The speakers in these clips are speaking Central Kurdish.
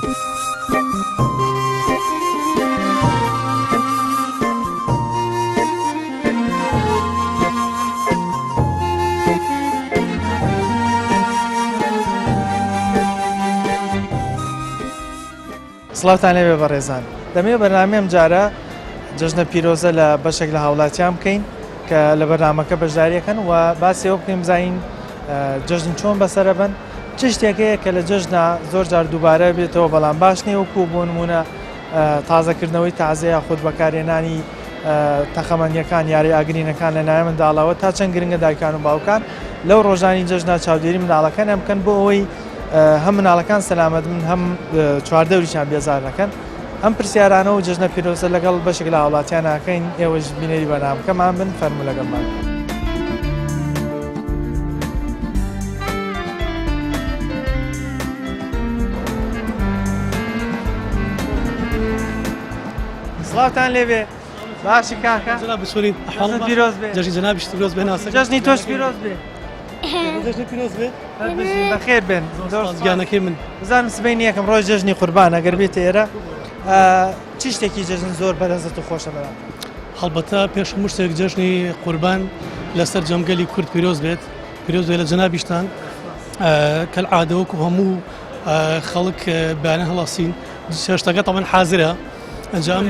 سڵاوتان لێبێ بەڕێزان دەمەوێت بەرنامەی ئەم جارە جەژنە پیرۆزە لە بەشێک لە هاوڵاتیان بکەین کە لە بەرنامەکە بەشداریەکەن و باسی ئەوە بکەین بزانین جەژن چۆن بەسەرەبەن چ شتێک هەیە کە لە جەژنا زۆر جار دووبارە بێتەوە بەڵام باش نییە وەکو بۆ نمونە تازەکردنەوەی تازە یاخود بەکارهێنانی تەقەمەنیەکان یاری ئاگرینەکان لە نایە منداڵەوە تا چەند گرنگە دایکان و باوکان لەو ڕۆژانی جەژنا چاودێری منداڵەکانیان بکەن بۆ ئەوەی هەم مناڵەکان سەلامەت بن هەم چواردەوریشان بێزار نەکەن ئەم پرسیارانە و جەژنە پیرۆزە لەگەڵ بەشێک لە هاوڵاتیان ناکەین ئێوەش بینەری بەرنامەکەمان بن فەرموو لەگەڵمان. سڵاوتان لێبێ باشی کاکە جناب سوری جەژنت پیرۆز بێ جەژنی جەنابیشت پیرۆز بێ ناسک جەژنی تۆش پیرۆز بێ جەژنی پیرۆز بێ هەر بژین بەخێر بێن زۆر سوپاس. گیانەکەی من بزانم سبەینی یەکەم ڕۆژ جەژنی قوربان ئەگەر بێتە ئێرە چ شتێکی جەژن زۆر بەلەزەت و خۆشە بەلات؟ هەڵبەتە پێش هەموو شتێک جەژنی قوربان لەسەر جەمگەلی کورد پیرۆز بێت پیرۆز بێت لە جەنابیشتان کەلعادە وەکو هەموو خەڵک بەیانە هەڵاسین چێشتەکە تەمەن حازرە ئەنجام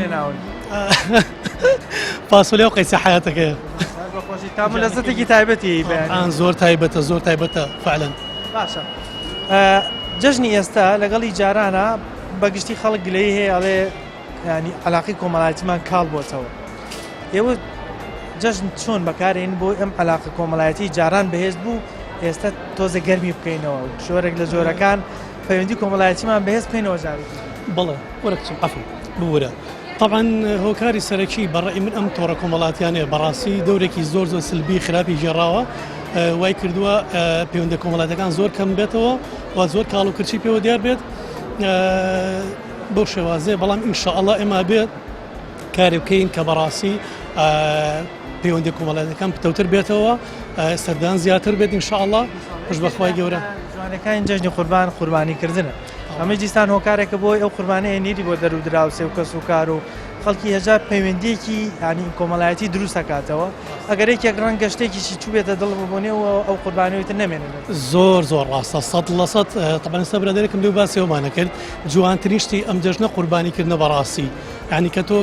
فاسۆلیا و قەیسی حیاتەکەیە تام و لەزەتێکی تایبەتی بەیان زۆر تایبەتە زۆر تایبەتە فعلەن باشە جەژنی ئێستا لەگەڵی جارانە بەگشتی خەڵک گلەی هەیە ئەڵێ ینی علاقی کۆمەڵایەتیمان کاڵ بۆتەوە ئێوە جەژن چۆن بەکارێن بۆ ئەم علاقە کۆمەڵایەتی جاران بەهێز بوو ئێستا تۆزە گەرمی بکەینەوە جۆرێک لە جۆرەکان پەیوەندی کۆمەڵایەتیمان بەهێز بکەینەوە جارێکی بەڵێ وەرە کچم عەفو ببورە تەبعەن هۆکاری سەرەکی بەڕەئی من ئەم تۆڕە کۆمەڵاتیانەیە بەڕاستی دەورێکی زۆر زۆر سلبی خراپی گێڕاوە وای کردووە پەیوەندە کۆمەڵاتەکان زۆر کەم بێتەوە و زۆر کاڵ و کرچی پێوە دیار بێت بەو شێوازەیە بەڵام ئینشاءڵڵا ئێمە بێت کارێ بکەین کە بەڕاستی پەیوەندی کۆمەڵاتەکان پتەوتر بێتەوە سەردان زیاتر بێت ئینشاءڵڵا پشت بەخوای گەورە جوانەکانی جەژنی قوربان قوربانی کردنە ئەمەش دیسان هۆکارێکە بۆی ئەو قوربانەیە نیری بۆ دەر و دراوسێ و کەس و کار و خەڵکی هەژار پەیوەندیەکی ینی کۆمەڵایەتی دروست دەکاتەوە ئەگەر یەکێک ڕەنگە شتێکیشی چوبێتە دڵ ببوونێ و ئەو قوربانیەوەی تر نەمێنێت. زۆر زۆر ڕاستە 100% تەبعەن ئێستا برادەرێکم لێو باسی ئەومانە کرد جوانترین شتی ئەم جەژنە قوربانی کردنە بەڕاستی یعنی کە تۆ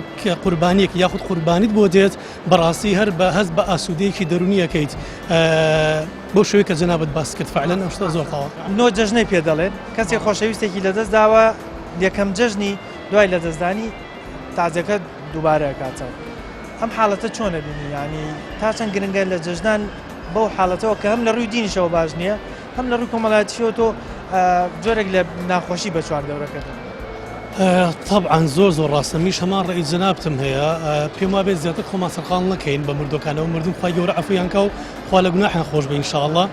قوربانیەک یاخود قوربانیت بۆ دێت بەڕاستی هەر بە هەست بە ئاسوودەیەکی دەرونی ئەکەیت بەو شێوەی کە جەنابت باس کرد فعلەن ئەم شتە زۆر تەواو. نۆ جەژنەی پێ دەڵێن کەسێک خۆشەویستێکی لەدەست داوە یەکەم جەژنی دوای لەدەستدانی تازەکە دووبارە ئەکاتەوە ئەم حاڵەتە چۆن ئەبینی یانی تا چەند گرنگە لە جەژنان بەو حاڵەتەوە کە هەم لە ڕووی دینیشەوە باش نییە هەم لە ڕووی کۆمەڵایەتیشەوە تۆ جۆرێک لە ناخۆشی بە چوار دەورەکەت طبعا زۆر زۆر ڕاستە میش هەمان ڕێی جەنابتم هەیە پێم وابێت زیاتر خۆمان سەرقاڵ نەکەین بە مردوەکانەوە مردن خوای گەورە عەفویان کا و خوا لە گوناحیان خۆش بێ ئینشاءاللە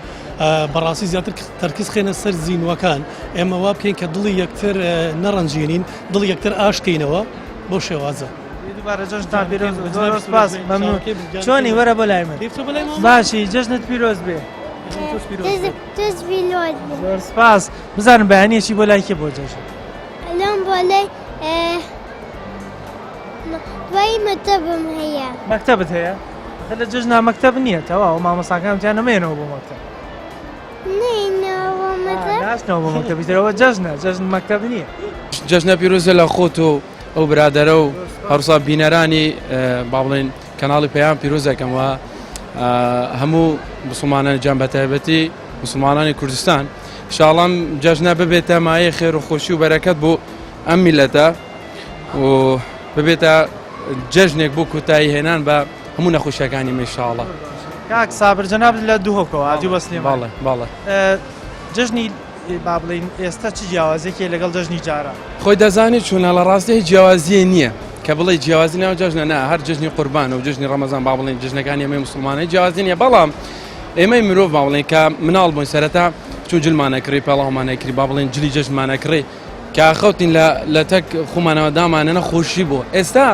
بەڕاستی زیاتر تەرکیز خێنە سەر زینوەکان ئێمە وا بکەین کە دڵی یەکتر نەڕەنجێنین دڵی یەکتر ئاشکەینەوە بۆ شێوازە دووبارە جەژنتان پیرۆز بێ. زۆر سپاس مەمنون چۆنی وەرە بۆ لای من باشی جەژنت پیرۆز بێ تۆش پیرۆز بێ زۆر سپاس بزانم بەیانیەکی بۆ لای کێ بۆ جەژن لەم بۆ لای دوایی مەکتەبم هەیە مەکتەبت هەیە لە جەژنا مەکتەب نییە تەواو مامۆساکان وتیان نەمێنەوە بۆ مەکتەب نەینەوە بۆ مەکتەب ناچنەوە بۆ مەکتەب ئیترەوە جەژنە جەژن مەکتەب نییە جەژنە پیرۆزە لە خۆت و ئەو برادەرە و هەروسا بینەرانی با بڵێن کەناڵی پەیام پیرۆز دەکەم و هەموو مسلمانانی جان بە تایبەتی مسلمانانی کوردستان شاڵام جەژنە ببێتە مایە خێر و خۆشی و بەرەکەت بۆ ئەم میلەتە و ببێتە جەژنێک بۆ کۆتایی هێنان بە هەموو نەخۆشیەکانی مە ئینشاڵڵا. کاک سابر جەنابت لە دهۆکەوە هاتووی بۆ سلێمانی. بەڵێ بەڵێ. جەژنی با بڵێین ئێستا چ جیاوازیەکی هەیە لەگەڵ جەژنی جاران؟ خۆی دەزانی چۆنە لە ڕاستی هیچ جیاوازیە نییە کە بڵێ جیاوازی ناو جەژنە نا هەر جەژنی قوربانە و جەژنی ڕەمەزان با بڵێن جەژنەکانی ئێمەی موسڵمانە جیاوازی نییە بەڵام ئێمەی مرۆڤ با بڵێن کە مناڵ بووین سەرەتا چون جلمانە کڕی پێڵاومانە کری با بڵێن جلی جەژنمانە کڕی کە خەوتین لە لە تەک خۆمانەوە دامانەنە خۆشی بوو ئێستا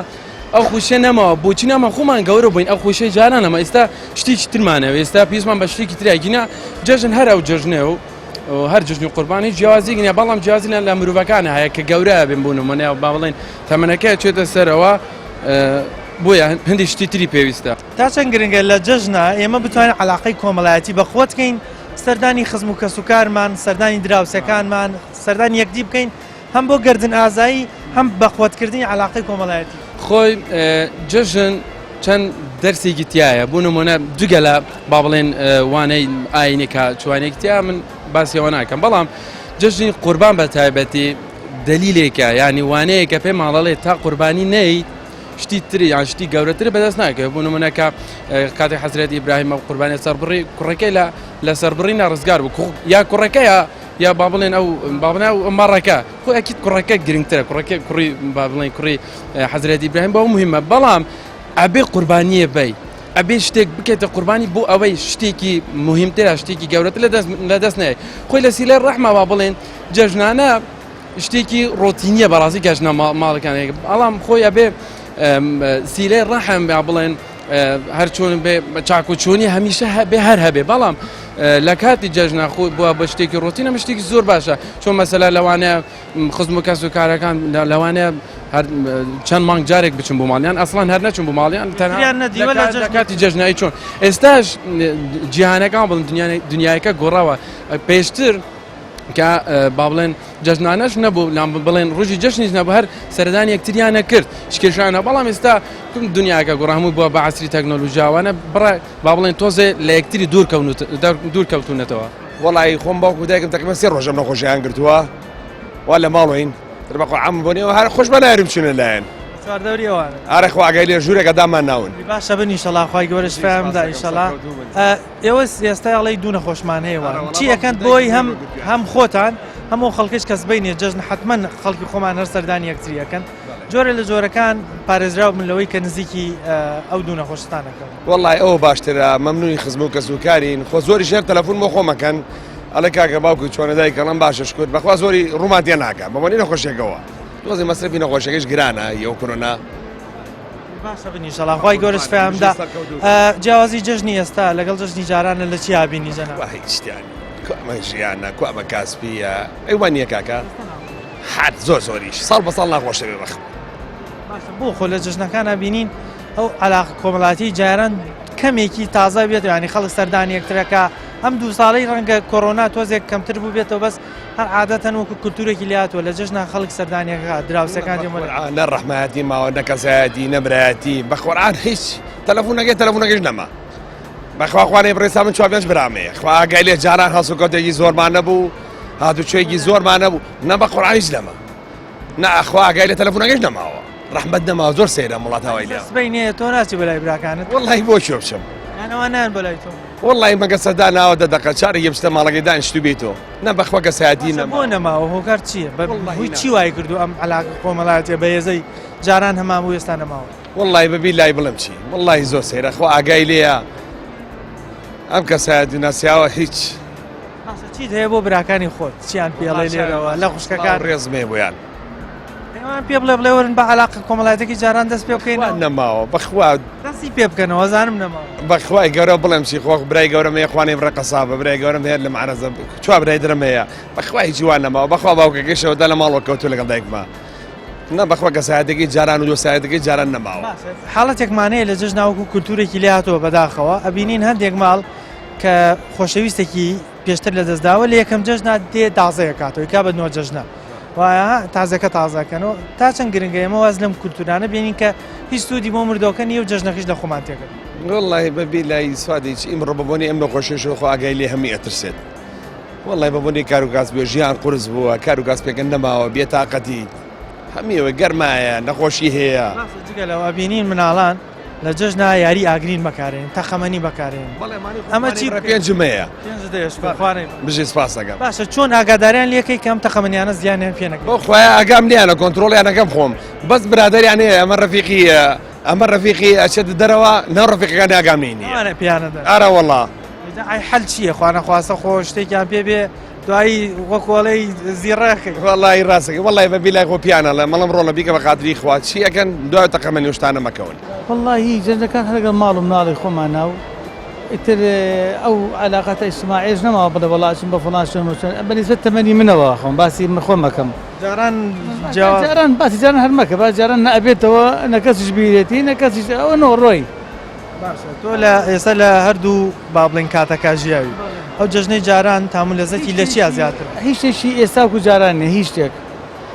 ئەو خۆشیە نەماوە بۆچی نامان خۆمان گەورە بووین ئەو خۆشیە جاران نەما ئێستا شتێکی ترمانەوە ئێستا پێویستمان بە شتێکی ترە گینا جەژن هەر ئەو جەژنە و هەر جژنی قوربان هیچ جیاوازیک نیە بەڵام جیاوازی لە مرۆڤەکان هەیە کە گەورە بن بوون منە با بڵێن تەمەنەکە چێتە سەرەوە بۆیە هەندی شتی تری پێویستە. تا چەند گرنگە لە جەژنا ئێمە بتوانین عەلاقەی کۆمەڵایەتی بە قوت کەین سەردانی خزم و کەسوکارمان سەردانی دراوسێکانمان سەردانی یەکدی بکەین هەم بۆ گەردن ئازایی هەم بە قوتکردنی عەلاقەی کۆمەڵایەتی. خۆی جەژن چەند دەرسێکی تایە بۆ نمونە جگە لە با بڵێن وانەی ئاینی کە چوانێک تیا من باسی ئەوە ناکەم بەڵام جەژنی قوربان بە تایبەتی دەلیلێکە ینی وانەیەکە پێ ماڵەڵێ تا قوربانی نەیت شتی تری یان شتی گەورەتر بەدەست ناکەوێت بۆ نمونە کە کاتێک حەزرەت ئیبراهیم ئەو قوربانی سەربڕی کوڕەکەی لە لە سەربڕی ناڕزگار بوو یا کوڕەکەیە یا با بڵێن ئەو با بڵێن ئەو مەڕەکە خۆ ئەکید کوڕەکە گرنگترە کوڕەکە کوڕی با بڵێن کوڕی حەزرەت ئیبراهیم بەو مهمە بەڵام ئەبێ قوربانیە بی ئەبێ شتێک بکەێتە قوربانی بۆ ئەوەی شتێکی مهمترە شتێکی گەورەتر لە دەست لە دەست نایە خۆی لە سیلە ڕەحمە با بڵێن جەژنانە شتێکی ڕۆتینیە بەڕاستی گەشتە ماڵەکانێک بەڵام خۆی ئەبێ سیلەی ڕەحم با بڵێن هەرچۆن بێ چاک و چۆنی هەمیشە هەبێ هەر هەبێ بەڵام لە کاتی جەژنا خۆی بووە بە شتێکی ڕۆتینە شتێکی زۆر باشە چۆن مەسەلا لەوانەیە خزم و کەس و کارەکان لەوانەیە هەر چەند مانگ جارێک بچم بۆ ماڵیان ئەسڵان هەر نەچون بۆ ماڵیان تەنها کاتی جەژنایی چۆن ئێستاش جیهانەکان بڵن دنیایەکە گۆڕاوە پێشتر کە با بڵێن جەژنانەش نەبوو لام بڵێن ڕۆژی جەژنیش نەبوو هەر سەردانی یەکتریان نەکرد شکێشانە بەڵام ئێستا کوم دنیاکە گۆڕا هەموو بووە بە عەسری تەکنۆلۆژیاوانە بڕە با بڵێن تۆزێ لە یەکتری دوور دوور کەوتونەتەوە. وەڵی خۆم باوک و دایکم تقریبا سێ ڕۆژەم نەخۆشیان گرتووە وا لە ماڵۆین تر بەخوا عەم بۆ نێوە هەر خۆش بە نایرم چونە لایەن چواردەوری ئەوانە ئارە خوا ئاگای لێ ژوورێکە دامان ناون باشە بن ئینشەڵا خوای گەورە شفایان بدا ئینشەڵا ئێوە ئێستا ئەڵێی دوو نەخۆشمان هەیە وان چی ئەکەن بۆی هەم هەم خۆتان هەموو خەڵکیش کە سبەینێ جەژن حتمما خەڵکی خۆمان هەر سەردانی یەکتری ئەکەن جۆرە لە جۆرەکان پارێزراو بن لەوەی کە نزیکی ئەو دوو نەخۆشتانەکەن وەڵی ئەوە باشترە مەمنونی خزم و کەس و کارین خۆ زۆری شێر تەلەفۆن بۆ خۆمەکەن ئەڵێ کاکە باوکی چۆنە دایک ئەڵێم باشە شکر بەخوا زۆری ڕوومان تێ ناکە بەبۆنی نەخۆشیەکەوە تۆزی مەسرەفی نەخۆشیەکەش گرانە یەو کۆرۆنا باشە بن ئینشەڵا خوای گەورە شفایان بدا جیاوازی جەژنی ئێستا لەگەڵ جەژنی جارانە لە چیا بینی جەناب وا هیچ شتیان کو ئەمە ژیانە کو ئەمە کاسپیە ئەی وا نییە کاکە هەر زۆر زۆریش ساڵ بە ساڵ ناخۆشە بێ بەخ باشە بۆ خۆ لە جەژنەکانە بینین ئەو علاق کۆمەڵاتی جاران کەمێکی تازە بێت ینی خەڵک سەردانی یەکترەکە ئەم دوو ساڵەی ڕەنگە کۆرۆنا تۆزێک کەمتر بوو بێتەوە بەس هەر عادەتەن وەکو کولتورێکی لێهاتووە لە جەژنا خەڵک سەردانیەکە دراوسێکان دێن بەقورعان نە ڕەحمایەتی ماوە نە کەسایەتی نە برایەتی بەقورعان هیچ تەلەفونەکەی تەلەفونەکەش نەما بەخوا خوانەی بڕێسا من چوار پێنج برام هەیە خوا ئاگای لێ جاران هەڵسوکەوتێکی زۆرمان نەبوو هاتوچۆیەکی زۆرمان نەبوو نە بە قورعان هیچ نەما نا خوا ئاگای لە تەلەفونەکەش نەماوە ڕەحمەت نەماوە زۆر سەیرە وڵاتاوای لێ سبەینێ تۆ ناچی بەلای براکانت وەڵی بۆ کوێ بچم یان ئەوان نایەن بۆ لای تۆ وەڵی مەگە سەدا ناوە دە دەقە چارێکی بچتە ماڵەکەی دانیشتوو بیتۆ نا بەخوا کەسایەتی باشە بۆ نەماوە. نەماوە هۆکار چییە بە وەڵڵاهی هۆی چی نازانم. وای کردو ئەم عەلاقە کۆمەڵایەتیە بەهێزەی جاران هەمان بوو ئێستا نەماوە؟ وەڵڵاهی بە بیلای بڵێم چی وەڵڵاهی زۆر سەیرە خوا ئاگای لێیە ئەم کەسایەتی ناسیاوە هیچ. باشە چیت هەیە بۆ براکانی خۆت چیان پێ ئەڵێی لێرەوە لە خوشکەکان؟ ڕێزم هەیە بۆیان. ئێوان پێ بڵێ بڵێ وەرن بە عەلاقە کۆمەڵایەتەکەی جاران دەست پێ بکەینەوە. نەماوە بەخوا. دەستی پێ بکەنەوە زانم نەماوە. بەخوای گەورە بڵێم چی خۆ برای گەورەم هەیە خوانەی بڕە قەسابە برای گەورەم هەیە لە معرەزە چوار برای درم هەیە بەخوا هیچی وا نەماوە بەخوا باوکەکەشەوە دا لە ماڵەوە کەوتووە لەگەڵ دایکما نا بەخوا کەسایەتەکەی جاران و دۆستایەتەکەی جاران نەماوە. حاڵەتێکمان هەیە لە جەژنا وەکو کولتوورێکی لێ هاتووە بەداخەوە ئەبینین هەندێک ماڵ کە خۆشەویستێکی پێشتر لەدەست داوە لە یەکەم جەژنا دێ تازەیە کاتەوە کا بە نۆ جەژنە وایە تازەکە تازەکەنەوە تا چەند گرنگە ئێمە واز لەم کولتورانە بێنین کە هیچ سوودی بۆ مردۆکە نییە و جەژنەکەش لە خۆمان تێکرد. وەڵڵاهی بە بیلای سوادیچ ئیمڕۆ بە بۆنەی ئەم نەخۆشیەشەوە خۆ ئاگای لێ هەمووی ئەترسێت وەڵڵاهی بە بۆنەی کار و کاسبیەوە ژیان قورس بووە کار و کاسپێکە نەماوە بێتاقەتی هەمیەوە گەرمایە نەخۆشی هەیە. ڕاستە جگە لەوە ئەبینین مناڵان لە جەژنا یاری ئاگرین بەکارێن تەقەمەنی بەکارێن ئەمە چی پێنجم هەیە بژی سپاس دەکەم باشە چۆن ئاگاداریان لەکەی کەم تەقەمەنیانە زیانیان پێ نەکەن بۆ خۆیان ئاگام نییانە کۆنتترۆڵیان نەکەم خۆم بەس برادریان هەیە ئەمە ڕەفیقی ئەمە ڕەفیقی ئەچێت دەرەوە نە ڕەفیقەکان ئاگام نی نییە پیانە ئارە وەڵا ئای حەل چییە خوانەخواستە خۆ شتێکیان پێ بێ دوایی وەکۆڵەی زیڕەکەی وەڵی ڕاستەکە وەڵی بە بیلای خۆ پیانە لە مەڵم ڕۆڵە بیکە بە خاتری خوا چی ئەکەن دوای تەقەمەنی شتانە مەکەون وەڵی جەژنەکان هەر لەگەڵ ماڵ و مناڵی خۆمانە و ئیتر ئەو عەلاقاتە ئیجتماعیەش نەماوە بڵێ وەڵا ئەچم بە فڵان شوێن و شوێن بە نیسبەت تەمەنی منەوە خۆم باسی من خۆم ئەکەم. جاران جیاواز. جاران باسی جاران هەر مەکە باسی جاران نە ئەبێتەوە نە کەسیش بیرێتی نە کەسیش ئەوە نۆ ڕۆی. باشە تۆ لە ئێستا لە هەردوو با بڵێین کاتەکە ژیاوی ئەو جەژنەی جاران تام و لەزەتی لە چیا زیاتر بوو؟ هیچ شتێکی ئێستا وەکو جاران نیە هیچ شتێک.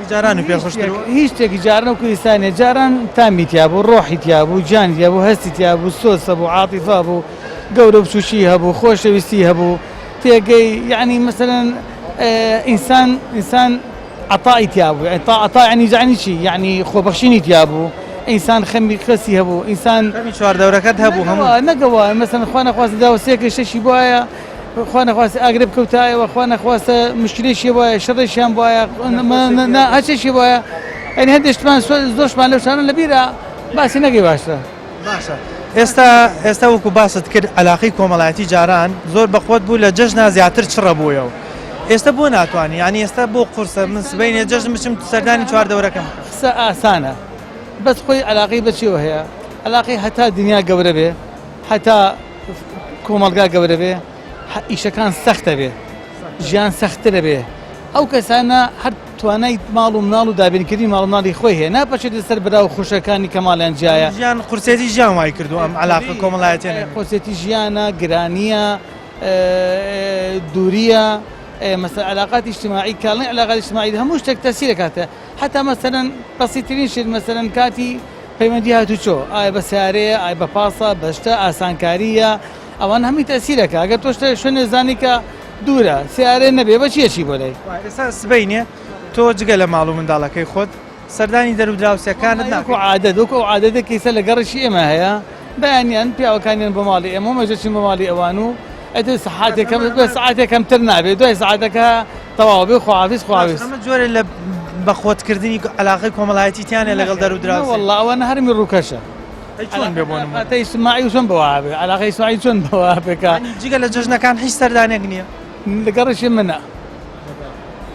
هی جاران پێ خۆشتر بوو؟ هیچ شتێکی جاران وەکو ئێستا نیە جاران تامی تیا بوو ڕۆحی تیا بوو گیانی تیا بوو هەستی تیا بوو سۆز هەبوو عاتیفە هەبوو گەورە و بچووکی هەبوو خۆشەویستی هەبوو تێگەی یعنی مەسەلەن ئینسان ئینسان عەتائی تیا بوو عەتا عەتا یعنی یعنی چی یعنی خۆبەخشینی تیا بوو ئینسان خەمی کەسی هەبوو ئینسان خەمی چواردەورەکەت هەبوو هەموو نەگەوە مەسەلەن خوا نەخواستە داوسێکە شتێکی بوایە خوا نەخواستە ئاگرێ بکەوتایەوە خوا نەخواستە مشکلێکی بوایە شەڕێکیان بوایە هەرچێکی بوایە یعنی هەندێک شتمان زۆر شتمان لەو شتانە لەبیرە باسی نەکەی باشترە. باشە ئێستا ئێستا وەکو باست کرد عەلاقەی کۆمەڵایەتی جاران زۆر بەخۆت بوو لە جەژنا زیاتر چڕە بوویەوە ئێستا بۆ ناتوانانی یعنی ئێستا بۆ قورسە من سبەینێ جەژن بچم سەردانی چواردەورەکەم قسە ئاسانە بەس خۆی عەلاقەی بە چیەوە هەیە عەلاقەی هەتا دنیا گەورە بێ هەتا کۆمەڵگا گەورە بێ ئیشەکان سەختە بێ ژیان سەختترە بێ ئەو کەسانە هەر توانای ماڵ و مناڵ و دابینکردنی ماڵ و مناڵی خۆی هەیە ناپەچێت لەسەر برا و خوشەکانی کە ماڵیان جیایە. ژیان قورسێتی ژیان وای کردووە ئەم عەلاقە کۆمەڵایەتیە نەمێنێت. قورسێتی ژیانە، گرانییە، دوورییە، مەسەلەن عەلاقاتی ئیجتیماعی کاڵنی عەلاقاتی ئیجتیماعی هەموو شتێک تەسیر ئەکاتە حەتا مەسەلەن بەسیترین شت مەسەلەن کاتی پەیوەندی هاتوچۆ ئایا بە سیارەیە ئایا بە پاسە بە شتە ئاسانکارییە ئەوان هەمووی تەسیرەکە ئەگەر تۆ شتە شوێنێ زانی کە دوورە سیارە نەبێ بە چی ئەچی بۆ لای؟ ئێستا سبەینێ تۆ جگە لە ماڵ و منداڵەکەی خۆت سەردانی دەر و دراوسێکانت ناکەی؟ وەکو عادەت وەکو ئەو عادەتە کە ئیستا لە گەڕەکی ئێمە هەیە بەیانیان پیاوەکانیان بۆ ماڵی ئێمە و ئێمەش دەچین بۆ ماڵی ئەوان و ئیتر سەعاتێک کەم سەعاتێک کەمتر نابێ دوای سەعاتەکە تەواو بێ خواحافیز خواحافیز. ئەمە جۆرێ لە بەخۆتکردنی عەلاقەی کۆمەڵایەتی تیانە لەگەڵ دەر و دراوسێ؟ نەوەڵڵا ئەوانە هەرمی ڕووکەشە. ئەی چۆن بێ بۆ نموونە؟ عەلاقەی ئیجتماعی چۆن بەوە بێ؟ عەلاقەی ئیجتماعی چۆن بەوە بێ کە یانی جگە لە جەژنەکان هیچ سەردانێک نییە؟ لە گەڕەکی منە.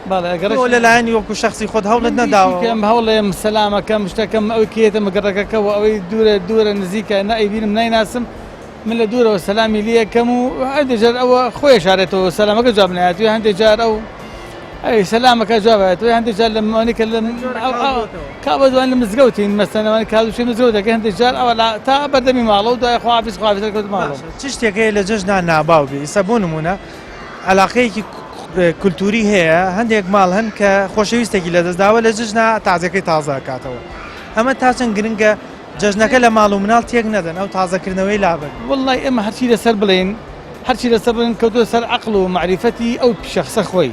بەڵێ گەڕەکی تۆ لەلایەنی وەکو شەخسی خۆت هەوڵت نەداوە؟ کەم هەوڵێم سەلامەکەم شتەکەم ئەوی کە یەتەمە گەڕەکەکەوە ئەوەی دوورە دوورە نزیکە نە ئەیبینم نایناسم من لە دوورەوە سەلامی لێ ئەکەم و هەندێک جار ئەوە خۆی ئەشارێتەوە سەلامەکە جواب نایەتەوە هەندێک جار ئەو ئەی سەلامەکە جواب ئەیەتەوە هەندێک جار لە مانی کە لە کابە دوان لە مزگەوتین مەسەلەن ئەوانەی کە هاتوچۆی مزگەوت دەکەن هەندێک جار ئەوە لە تا بەردەمی ماڵە و دوای خواحافیز خواحافیز دەکەوتە ماڵەوە. باشە چ شتێک هەیە لە جەژنا ناباو بێ ئیستا بۆ نموونە عەلاقەیەکی کولتووری هەیە هەندێک ماڵ هەن کە خۆشەویستێکی لەدەست داوە لە جەژنا تازەکەی تازە ئەکاتەوە ئەمە تا چەند گرنگە جەژنەکە لە ماڵ و مناڵ تێک نەدەن ئەو تازەکردنەوەی لابەن. وەڵای ئێمە هەرچی لەسەر بڵێین هەرچی لەسەر بڵێن کەوتووە سەر عەقڵ و مەعریفەتی ئەو شەخسە خۆی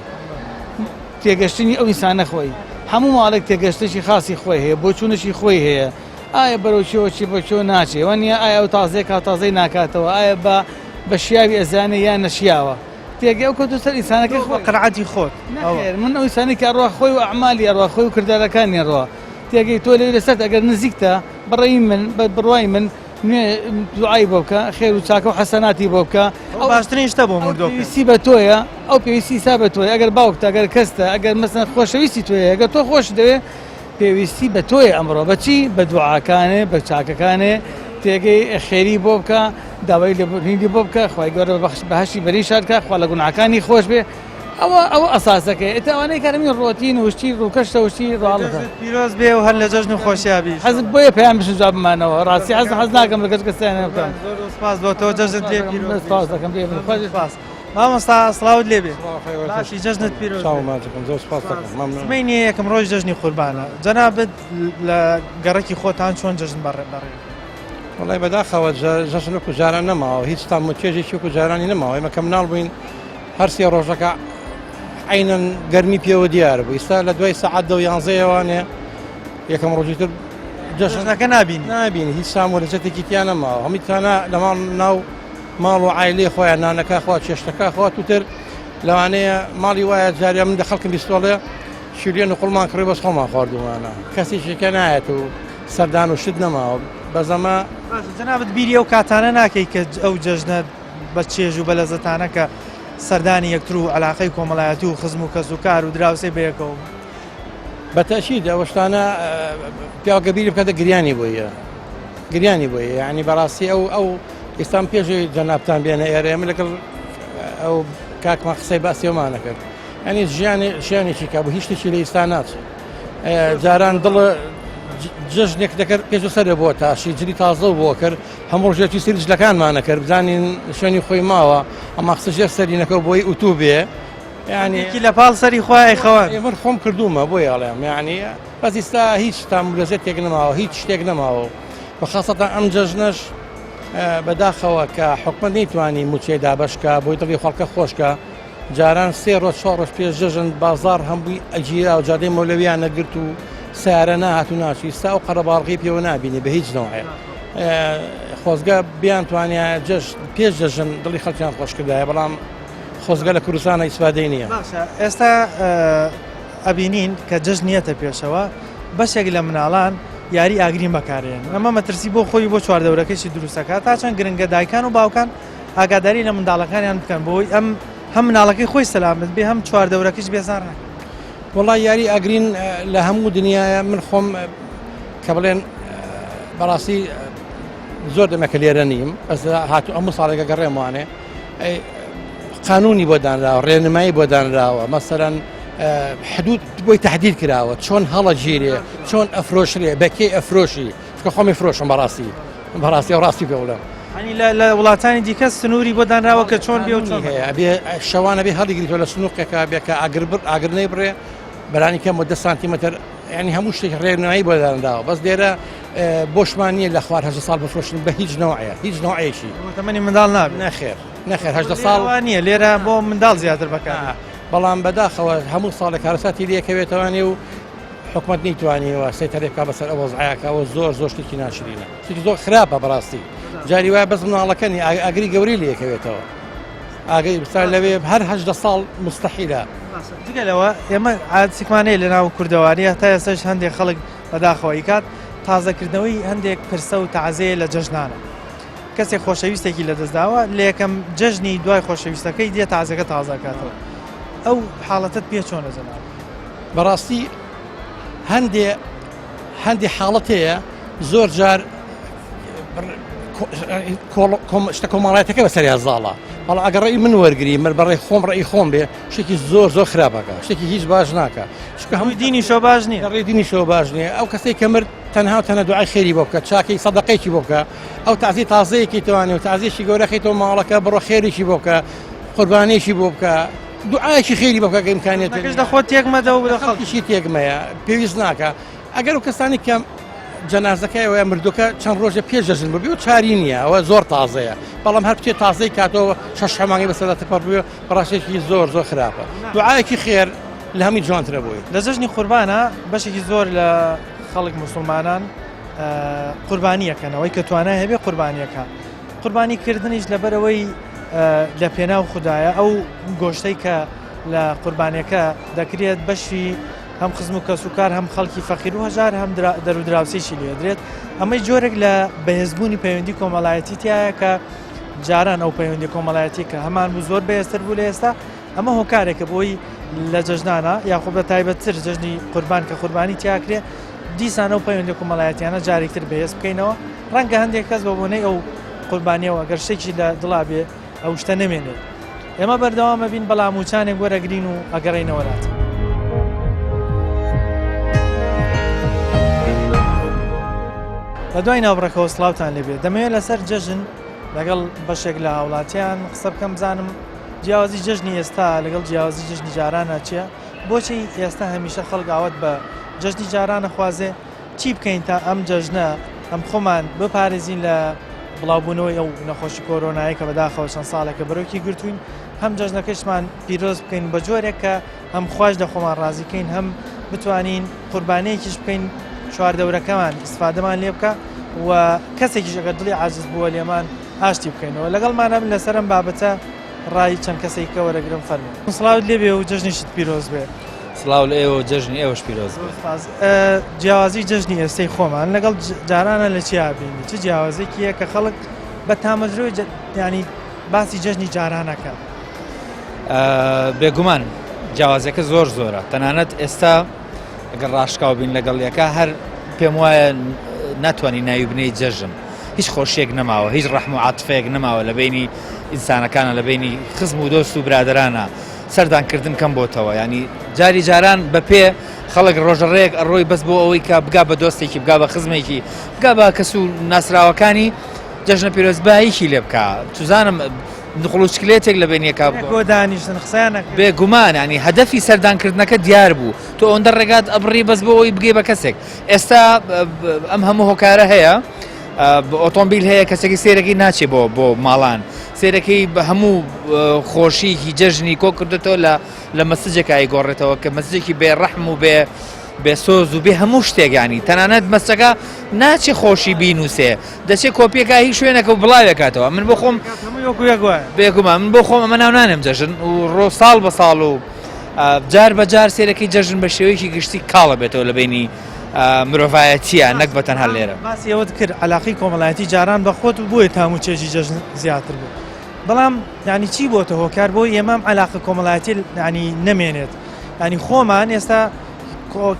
تێگەشتنی ئەو ئینسانە خۆی هەموو ماڵێک تێگەشتێکی خاصی خۆی هەیە بۆچوونێکی خۆی هەیە ئایا بەرەو چێوە چی بۆ چۆ ناچێ وانە ئایا ئەو تازەیە کا تازەی ناکاتەوە ئایا بە بە شیاوی ئەزانێ یان نەشیاوە تێگەی ئەو کەوتووە سەر ئینسانەکەی خۆی قەناعەتی خۆت نەخێر من ئەو ئینسانەی کە ئەڕوا خۆی و ئەعمالی ئەڕوا خۆی و کردارەکانی ئەڕوا تێگەی تۆ لەوێ لەسەرت ئەگەر نزیکتە بەڕێی من بە بڕوای من نوێ دوعای بۆ بکە خێر و چاکە و حەسەناتی بۆ بکە ئەو باشترین شتە بۆ مردۆ پێویستی بە تۆیە ئەو پێویستی ئیسا بە تۆیە ئەگەر باوکتە ئەگەر کەستە ئەگەر مەسەن خۆشەویستی تۆیە ئەگەر تۆ خۆش دەوێ پێویستی بە تۆیە ئەمڕۆ بەچی بە دوعاکانێ بە چاکەکانێ تێگەی خێری بۆ بکە داوای لێبوردنی بۆ بکە خوای گەورە بەخش بەهەشتی بەرین شاد کە خوا لە گوناحەکانی خۆش بێ ئەوە ئەوە ئەساسەکەی ئێتا ئەوانەی کارمی ڕۆتین و شتی ڕووکەشتە و شتی ڕاڵەتە جەژنت پیرۆز بێ و هەر لە جەژن و خۆشیا بی. حەز بۆیە پەیام بشن جواب بمانەوە ڕاستی حەز حەز ناکەم لەگەڵ کەسیان بکەم. زۆر زۆر سپاس بۆ تۆ جەژنت لێ پیرۆز بێ. سپاس دەکەم لێ بن. زۆر سپاس. مامۆستا سڵاوت لێ بێ. باشی جەژنت پیرۆز بێ. چاو ماچەکەم زۆر سپاس دەکەم مەمنون. سبەینێ یەکەم ڕۆژی جەژنی قوربانە جەنابت لە گەڕەکی خۆتان چۆن جەژن بەڕێ بەڕێ وەڵای بەداخەوە جەژن وەکو جاران نەماوە هیچ تام و چێژێکی وەکو جارانی نەماوە ئێمە کە مناڵ بووین هەر سێ ڕۆژەکە عینەن گەرمی پێوە دیار بوو ئیستا لە دوای سەعات دە و یانزەیەوانێ یەکەم ڕۆژی تر جەژنەکە نابینی نابینی هیچ سام و لەزەتێکی تیا نەماوە هەمووی تانا لە ماڵ ناو ماڵ و عایلەی خۆیان نانەکە خوا چێشتەکە خوا توتر لەوانەیە ماڵی وایە جاریا من لە خەڵکم بیستۆڵێ شیرێن و قوڵمان کڕی بەس خۆمان خواردومانە کەسێکیکە نایەت و سەردان و شت نەماوە بەزەمە جەنابت بیری ئەو کاتانە ناکەی کە ئەو جەژنە بە چێژ و بەلەزەتانە کە سەردانی یەکتر و عەلاقەی کۆمەڵایەتی و خزم و کەس و کار و دراوسێ بەیەکەوە بوو. بە تەئکید ئەو شتانە پیاو گە بیری بکاتە گریانی بۆیە گریانی بۆیە یعنی بەڕاستی ئەو ئەو ئێستا من پێش ئەوەی جەنابتان بێنە ئێرە ئێمە لەگەڵ ئەو کاکمان قسەی باسی ئەومانە کرد یعنی ژیانی ژیانێکی کە بوو هیچ شتێکی لە ئێستا ناچێت جاران دڵ جەژنێک دەکرد پێش سەر بۆ تاشی جلی تازە بۆ کرد هەموو ڕژێکی سری جلەکانمانە کرد بزانین شوێنی خۆی ماوە ئەمە قسە ژێر سەرینەکە بۆی ئوتوو بێ یعنی یەکی لە پاڵ سەری خوای خەوان من خۆم کردوومە بۆ یاڵێم یعنی بەس ئیستا هیچ تام لەزەتێک نەماوە هیچ شتێک نەماوە و خاصەتەن ئەم جەژنەش بەداخەوە کە حکومەت نەیتوانی موچەی دابەشکە بۆی دڵی خەڵکە خۆشکە جاران سێ ڕۆژ چوار ڕۆژ پێش جەژن بازاڕ هەمووی ئەگیرا و جادەی مەولەویان نەگرت و سیارە ناهات و ناچی ئیستا ئەو قەرەباڵغی پێوە نابینی بە هیچ نەوعێ خۆزگە بیان توانیا جەژ پێش جەژن دڵی خەڵکیان خۆش کردایە بەڵام خۆزگە لە کوردستانە ئیسفادەی نییە. باشە ئێستا ئەبینین کە جەژن یەتە پێشەوە بەشێک لە مناڵان یاری ئاگرین بەکارێن ئەمە مەترسی بۆ خۆی بۆ چواردەورەکەشی دروستەکە تا چەند گرنگە دایکان و باوکان ئاگاداری لە منداڵەکانیان بکەن بۆی ئەم هەم مناڵەکەی خۆی سەلامت بێ هەم چواردەورەکەش بێزار نەکەن. وەڵا یاری ئاگرین لە هەموو دنیاە من خۆم کە بڵێن بەڕاستی زۆر دەمەکە لێرە نیم بەس هاتو ئەمە ساڵێکە گەڕێموانێ قانونی بۆ دانراوە ڕێنمایی بۆ دانراوە مەسەرەن حدود بۆی تهدید کراوە چۆن هەڵە گیرێ چۆن ئەفرۆشرێ بەکێ ئەفرۆشی کە خۆمی فرۆشم بەڕاستی بەڕاستی و ڕاستی پێ بڵێم ینی لە وڵاتانی دیکە سنووری بۆ دانراوە کە چۆن بێ و چۆن هەیە ئەبێ شەوانە بێ هەڵیگریتەوە لە سنووقێکە بێ کە ئاگر بڕ ئاگر نەیبڕێ بەرانی کەم دە سانتیمەتر ینی هەموو شتێک ڕێنمایی بۆ دانراوە بەس لێرە بۆشمان نییە لە خوار هەژدە ساڵ بفرۆشن بە هیچ نەوعەیە هیچ نەوعەیەکی تەمەنی منداڵ نابێت نەخێر نەخێر هەژدە ساڵ نییە لێرە بۆ منداڵ زیاتر بەکار بەڵام بەداخەوە هەموو ساڵێک کارەساتی لێکەوێتەوانێ و حکومەت نەیتوانیوە سەیتەرێ بکا بەسەر ئەو وەزعەیە ئەوە زۆر زۆر شتێکی ناشرینە شتێکی زۆر خراپە بەڕاستی جاری وایە بەس مناڵەکەنی ئاگری گەورەی لێکەوێتەوە ئاگەی بسار لەوێ هەر هەژدە ساڵ مستحیلە جگە لەوە ئێمە عادسیکمانەیە لە ناو کوردەواری هەتا ئێستاش هەندێک خەڵک بەداخەوە ئیکات تازەکردنەوەی هەندێک پرسە و تەعزەیە لە جەژنانە کەسێک خۆشەویستێکی لەدەستداوە لە یەکەم جەژنی دوای خۆشەویستەکەی دێ تازەکە تازەکاتەوە ئەو حاڵەتت پێ چۆنە جەناب؟ بەڕاستی هەندێ هەندی حاڵەت هەیە زۆر جار شتە کۆمەڵایەتەکە بەسەریا زاڵە بەڵام ئەگەر ڕێی من وەرگری من بەڕێ خۆم ڕێی خۆم بێ شتێکی زۆر زۆر خراپەکە شتێکی هیچ باش ناکە چونکە هەموو دینی شۆ باش نییە ڕێی دینی شۆ باش نییە ئەو کەسێک کە مرد تەنها و تەنە دوعای خێری بۆ بکە چاکەی سەدەقێکی بۆ بکە ئەو تازی تازەیەکی توانێ و تازیشی گەورەخیتەوە ماڵەکە بڕۆ خێریکی بۆ بکە قوربانیشی بۆ بکە دوعایەکی خێری بۆ بکە کە ئیمکانیەت مەکەش لە خۆت تێک مەدە و لە خەڵکیشی تێک مەیە پێویست ناکە ئەگەر و کەسانی کە جەنازەکەی ئەوەیە مردووکە چەند ڕۆژە پێش جەژن ببی و چاری نییە ئەوە زۆر تازەیە بەڵام هەر بچێت تازەی کاتەوە شەش حەمانگی بەسەردا تێپەڕ بووە بەڕاستێکی زۆر زۆر خراپە دوعایەکی خێر لە هەمووی جوانترە بۆی. لە جەژنی قوربانە بەشێکی زۆر لە خەڵک موسڵمانان قوربانیەکەن ئەوەی کە توانای هەبێ قوربانیەکە قوربانی کردنیش لەبەرەوەی لە پێناو خودایە ئەو گۆشتەی کە لە قوربانیەکە دەکرێت بەشی هەم خزم و کەسوکار هەم خەڵکی فەقیر و هەژار هەم دەرودراوسێکی لێدرێت ئەمەی جۆرێک لە بەهێزبوونی پەیوەندی کۆمەڵایەتی تایە کە جاران ئەو پەیوەندی کۆمەڵایەتی کە هەمان بوو زۆر بەهێزتر بوو لە ئێستا ئەمە هۆکارێکە بۆی لە جەژنانە یاخۆ بە تایبەتتر جەژنی قوربان کە قوربانی تیاکرێ دیسان ئەو پەیوەندی کۆمەڵایەتیانە جارێکتر بەهێز بکەینەوە ڕەنگە هەندێک کەس بە بۆنەی ئەو قوربانیەوە گەر شتێکی لە دڵا بێ ئەو شتە نەمێنێت ئێمە بەردەوامە بین بەڵام وچانێک وەرەگرین و ئەگەڕێینەوە لات. لە دوای ناوبڕەکەوە سڵاوتان لێبێت دەمەوێت لەسەر جەژن لەگەڵ بەشێک لە هاوڵاتیان قسە بکەم بزانم جیاوازی جەژنی ئێستا لەگەڵ جیاوازی جەژنی جارانە چییە بۆچی ئێستا هەمیشە خەڵک ئاوات بە جەژنی جارانە خوازێ چی بکەین تا ئەم جەژنە هەم خۆمان بپارێزین لە بڵاوبوونەوەی ئەو نەخۆشی کۆرۆنایە کە بەداخەوە چەند ساڵێکە بەرۆکی گرتوین هەم جەژنەکەشمان پیرۆز بکەین بە جۆرێک کە هەم خواش لە خۆمان ڕازیکەین هەم بتوانین قوربانەیەکیش بکەین چواردەورەکەمان ئیسفادەمان لێ بکە و کەسێکیش ئەگەر دڵی عاجز بووە لێمان ئاشتی بکەینەوە لەگەڵمانە بن لەسەر ئەم بابەتە ڕای چەند کەسێک کە وەرەگرم فەرموو. سڵاوت لێبێ و جەژنیشت پیرۆز بێ. سڵاو لە ئێوە و جەژنی ئێوەش پیرۆز بێت. سپاس. جیاوازی جەژنی ئێستەی خۆمان لەگەڵ جارانە لە چیا بینی؟ چ جیاوازێکی هەیە کە خەڵک بە تامەزرۆی یانی باسی جەژنی جارانەکە؟ بێگومان جیاوازەکە زۆر زۆرە تەنانەت ئێستا ئەگەر ڕاشکاو بین لەگەڵ یەکە هەر پێم وایە ناتوانانی ناوی بنەی جەژن. هیچ خۆشیەک نەماوە هیچ ڕەحم و عاتفەیەک نەماوە لە بینی ئینسانەکانە لە بینی خزم و دۆست و برادەرانە سەردان کردن کەم بۆتەوە ینی جاری جاران بە پێ خەڵک ڕۆژەڕێک ئەڕۆی بەس بۆ ئەوەی کە بگا بە دۆستێکی بگا بە خزمێکی بگا بە کەس و ناسراوەکانی جەژنە پیرۆزباییکی لێ بکا چزانم نقڵ و چکلێتێک لە بینیەکە بۆ دانیشتن قسەیان نەکرد. بێگومان ینی هەدەفی سەردانکردنەکە دیار بوو تۆ ئەوەندە ڕێگات ئەبڕی بەس بۆ ئەوەی بگەی بە کەسێک ئێستا ئەم هەموو هۆکارە هەیە ئۆتۆمبیل هەیە کەسێکی سێرەکەی ناچێ بۆ بۆ ماڵان سێرەکەی بە هەموو خۆشیکی جەژنی کۆ کردێتەوە لە لە مەسجێکا ئەیگۆڕێتەوە کە مەسجێکی بێ ڕەحم و بێ بێ سۆز و بێ هەموو شتێک ینی تەنانەت مەسجەکە ناچێ خۆشی بینوسێ دەچێ کۆپیەکە هی شوێنەکە و بڵاوێکاتەوە من بۆ خۆم بێگومان من بۆ خۆم ئەمە ناو نانێم جەژن و ڕۆ ساڵ بە ساڵ و جار بە جار سێرەکەی جەژن بە شێوەیەکی گشتی کاڵە بێتەوە لە بینی مرۆڤایەتیە نەک بە تەنها لێرە باسی ئەوەت کرد علاقی کۆمەڵایەتی جاران بە خۆت و بۆیە تام و چێژی جەژن زیاتر بوو بەڵام یانی چی بۆتە هۆکار بۆی ئێمە ئەم عەلاقە کۆمەڵایەتی ینی نەمێنێت ینی خۆمان ئێستا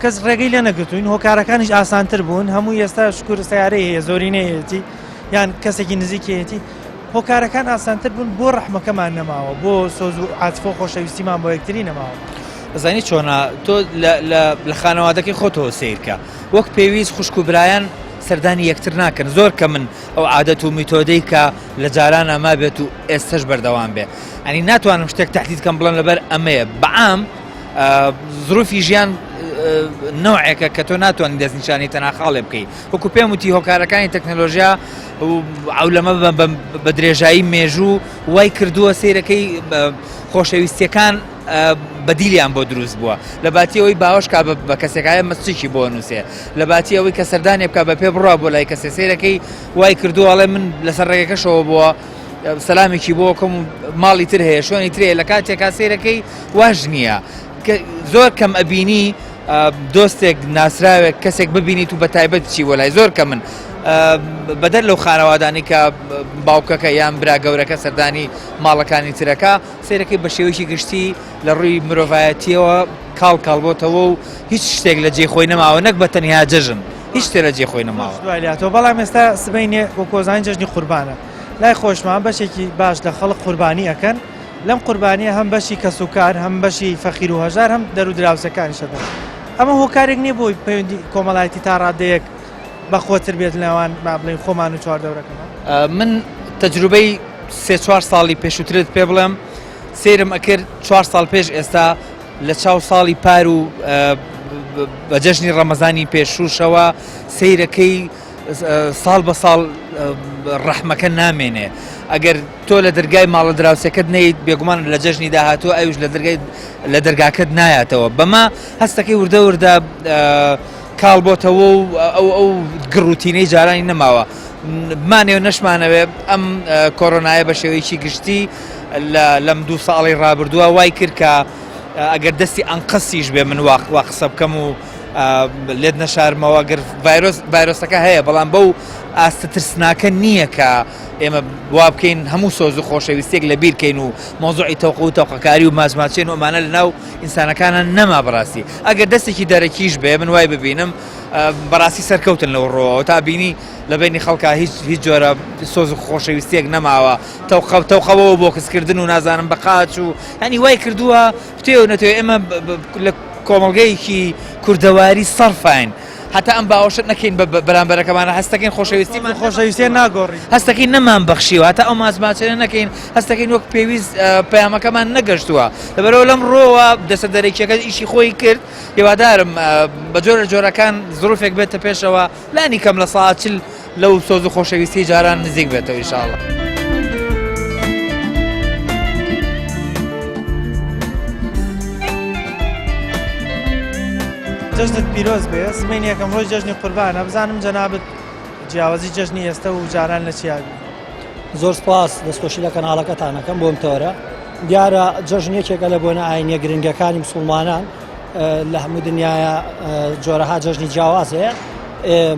کەس ڕێگەی لێ نەگرتوین هۆکارەکانیش ئاسانتر بوون هەموو ئێستا شکر سیارەی هەیە زۆرینەیەتی یان کەسێکی نزیکێتی هۆکارەکان ئاسانتر بوون بۆ ڕەحمەکەمان نەماوە بۆ سۆز و عاتفە و خۆشەویستیمان بۆ یەکتری نەماوە. ئەزانی چۆنە تۆ لە خانەوادەکەی خۆتەوە سیرکە وەک پێویست خوشک و برایان سەردانی یەکتر ناکەن زۆر کە من ئەو عادەت و میتۆدەی کە لە جارانا مابێت و ئێستەش بەردەوام بێ ئەنی ناتوانم شتێک تهدید کەم بڵێم لەبەر ئەمەیە بەعام زروفی ژیان نوعێکە کە تۆ ناتوانانی دەستنیشانی تەنها خاڵێ بکەیت وەکو پێم وتی هۆکارەکانی تەکنەلۆژیا ئەو لەمە بە درێژایی مێژوو وای کردووە سیرەکەی خۆشەویستیەکان بەدیلیان بۆ دروست بووە لە باتی ئەوەی باوەش کا بە کەسێکایە مەسجێکی بۆ نووسێ لە باتی ئەوەی کە سەردانێ بکا بە پێ بڕوا بۆ لای کەسێ سەیرەکەی وای کردووە ئەڵێ من لەسەر ڕێگەکەشەوە بووە سەلامێکی بۆ کەم و ماڵی تر هەیە شوێنی تر هەیە لە کاتێکا سەیرەکەی واش نییە زۆر کەم ئەبینی دۆستێک ناسراوێک کەسێک ببینیت و بە تایبەت بچی بۆ لای زۆر کە من بەدەر لەو خانەوادانی کە باوکەکە یان برا گەورەکە سەردانی ماڵەکانی ترەکە سەیرەکەی بە شێوەیەکی گشتی لە ڕووی مرۆڤایەتیەوە کاڵ کاڵ بۆتەوە و هیچ شتێک لە جێی خۆی نەماوە نەک بە تەنیا جەژن هیچ شتێ لە جێی خۆی نەماوە. دوای لاتەوە بەڵام ئێستا سبەینێ وەکۆزانی جەژنی قوربانە لای خۆشمان بەشێکی باش لە خەڵک قوربانی ئەکەن لەم قوربانیە هەم بەشی کەسوکار هەم بەشی فەقیر و هەژار هەم دەرو دراوسێکانیش ئەدەن ئەمە هۆکارێک نییە بۆی پەیوەندی کۆمەڵایەتی تا ڕادەیەک بەخۆتر بێت لەوان با بڵێین خۆمان و چواردەورەکەمان؟ من تەجروبەی سێ چوار ساڵی پێشووترت پێ بڵێم سەیرم ئەکرد چوار ساڵ پێش ئێستا لە چاو ساڵی پار و بە جەژنی ڕەمەزانی پێشووشەوە سەیرەکەی ساڵ بە ساڵ ڕەحمەکە نامێنێ ئەگەر تۆ لە دەرگای ماڵە دراوسێکەت نەیت بێگومان لە جەژنی داهاتوو ئەوش لە دەرگای لە دەرگاکەت نایاتەوە بەمە هەستەکەی وردە وردە کاڵ بۆتەوە و ئەو ئەو گڕوتینەی جارانی نەماوە بمانەوێ نەشمانەوێ ئەم کۆرۆنایە بە شێوەیەکی گشتی لەم دوو ساڵی ڕابردووە وای کرد کە ئەگەر دەستی ئەنقەستیش بێ من وا وا قسە بکەم و لێت نەشارمەوە گەر ڤایرۆس ڤایرۆسەکە هەیە بەڵام بەو ئاستە ترسناکە نییە کە ئێمە وا بکەین هەموو سۆز و خۆشەویستێک لە بیرکەین و مۆزوعی تەوق و تەوقەکاری و ماچماچێن و ئەمانە لە ناو ئینسانەکانە نەما بەڕاستی ئەگەر دەستێکی دەرەکیش بێ من وای ببینم بەڕاستی سەرکەوتن لەو ڕۆوە تا بینی لە بینی خەڵکا هیچ هیچ جۆرە سۆز و خۆشەویستیەک نەماوە تەوقە تەوقەوە بۆکسکردن و نازانم بە قاچ و هەنی وای کردووە بتێ و نەتەوێ ئێمە لە کۆمەڵگەیەکی کوردەواری سەرفاین هەتا ئەم باوەشە نەکەین بە بەرامبەرەکەمانە هەستەکەین خۆشەویستیمان خۆشەویستیە ناگۆڕی هەستەکەین نەمان بەخشیوە هەتا ئەو ماچماچێنە نەکەین هەستەکەین وەک پێویست پەیامەکەمان نەگەشتووە لەبەرەوە لەم ڕۆوە دەسە دەرەکیەکە ئیشی خۆی کرد هیوادارم بە جۆرە جۆرەکان زروفێک بێتە پێشەوە لانی کەم لە ساعت چل لەو سۆز و خۆشەویستی جاران نزیک بێتەوە ئیشاڵە. جەژنت پیرۆز بێ سبەینێ یەکەم ڕۆژ جەژنی قوربانە بزانم جەنابت جیاوازی جەژنی ئێستە و جاران لە چیا بی؟ زۆر سپاس دەستخۆشی لە کەناڵەکەتان ئەکەم بۆم تەوەرە دیارە جەژن یەکێکە لە بۆنە ئاینیە گرنگەکانی مسلمانان لە هەموو دنیاە جۆرەها جەژنی جیاواز هەیە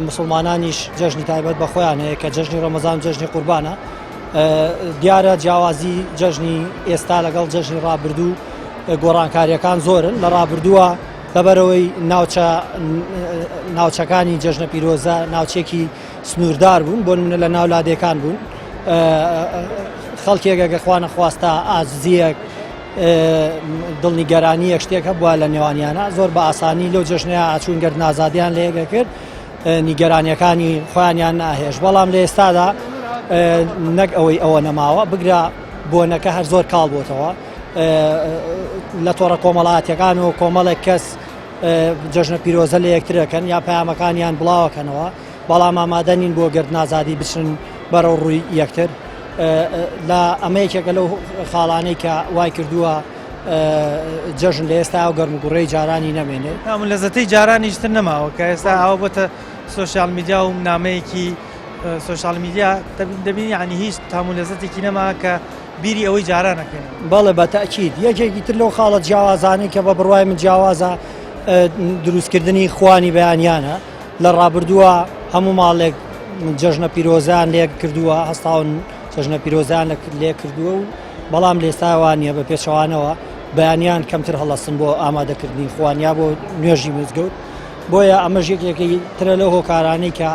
مسلمانانیش جەژنی تایبەت بە خۆیان هەیە کە جەژنی ڕەمەزان جەژنی قوربانە دیارە جیاوازی جەژنی ئێستا لەگەڵ جەژنی ڕابردوو گۆڕانکاریەکان زۆرن لە ڕابردووە لەبەرەوەی ناوچە ناوچەکانی جەژنە پیرۆزە ناوچێکی سنووردار بوون بۆ نمونە لە ناو لادێکان بوون خەڵکێک ئەگە خوا نەخواستە ئاززیەک دڵنیگەرانیەک شتێک هەبووە لە نێوانیانە زۆر بە ئاسانی لەو جەژنەیە ئاچوون گەرد نازادیان لە یەکە کرد نیگەرانیەکانی خۆیانیان ناهێش بەڵام لە ئێستادا نەک ئەوەی ئەوە نەماوە بگرە بۆنەکە هەر زۆر کاڵ بۆتەوە لە تۆڕە کۆمەڵاتیەکان و کۆمەڵێک کەس جەژنە پیرۆزە لە یەکترەکەن یا پەیامەکانیان بڵاوەکەنەوە بەڵام ئامادە نین بۆ گەرد نازادی بچن بەرەو ڕووی یەکتر لە ئەمە یەکێکە لەو خاڵانەی کە وای کردووە جەژن لە ئێستا و گەرم و گوڕی جارانی نەمێنێ تام و لەزەتەی جارانیش تر نەماوە کە ئێستا ئاوە بۆتە سۆشیال میدیا و نامەیەکی سۆشیال میدیا دەبینی یعنی هیچ تام و لەزەتێکی نەما کە بیری ئەوەی جاران ئەکەینەوە. بەڵێ بە تەئکید، یەکێکی تر لەو خاڵە جیاوازانەی کە بە بڕوای من جیاوازە دروستکردنی خوانی بەیانیانە، لە ڕابردووە هەموو ماڵێک جەژنە پیرۆزیان لێک کردووە، هەستاون جەژنە پیرۆزیان لێ کردووە و بەڵام لە ئێستا وا نییە، بە پێچەوانەوە بەیانیان کەمتر هەڵەسن بۆ ئامادەکردنی خوان یا بۆ نوێژی مزگەوت، بۆیە ئەمەش یەکێکی ترە لەو هۆکارانەی کە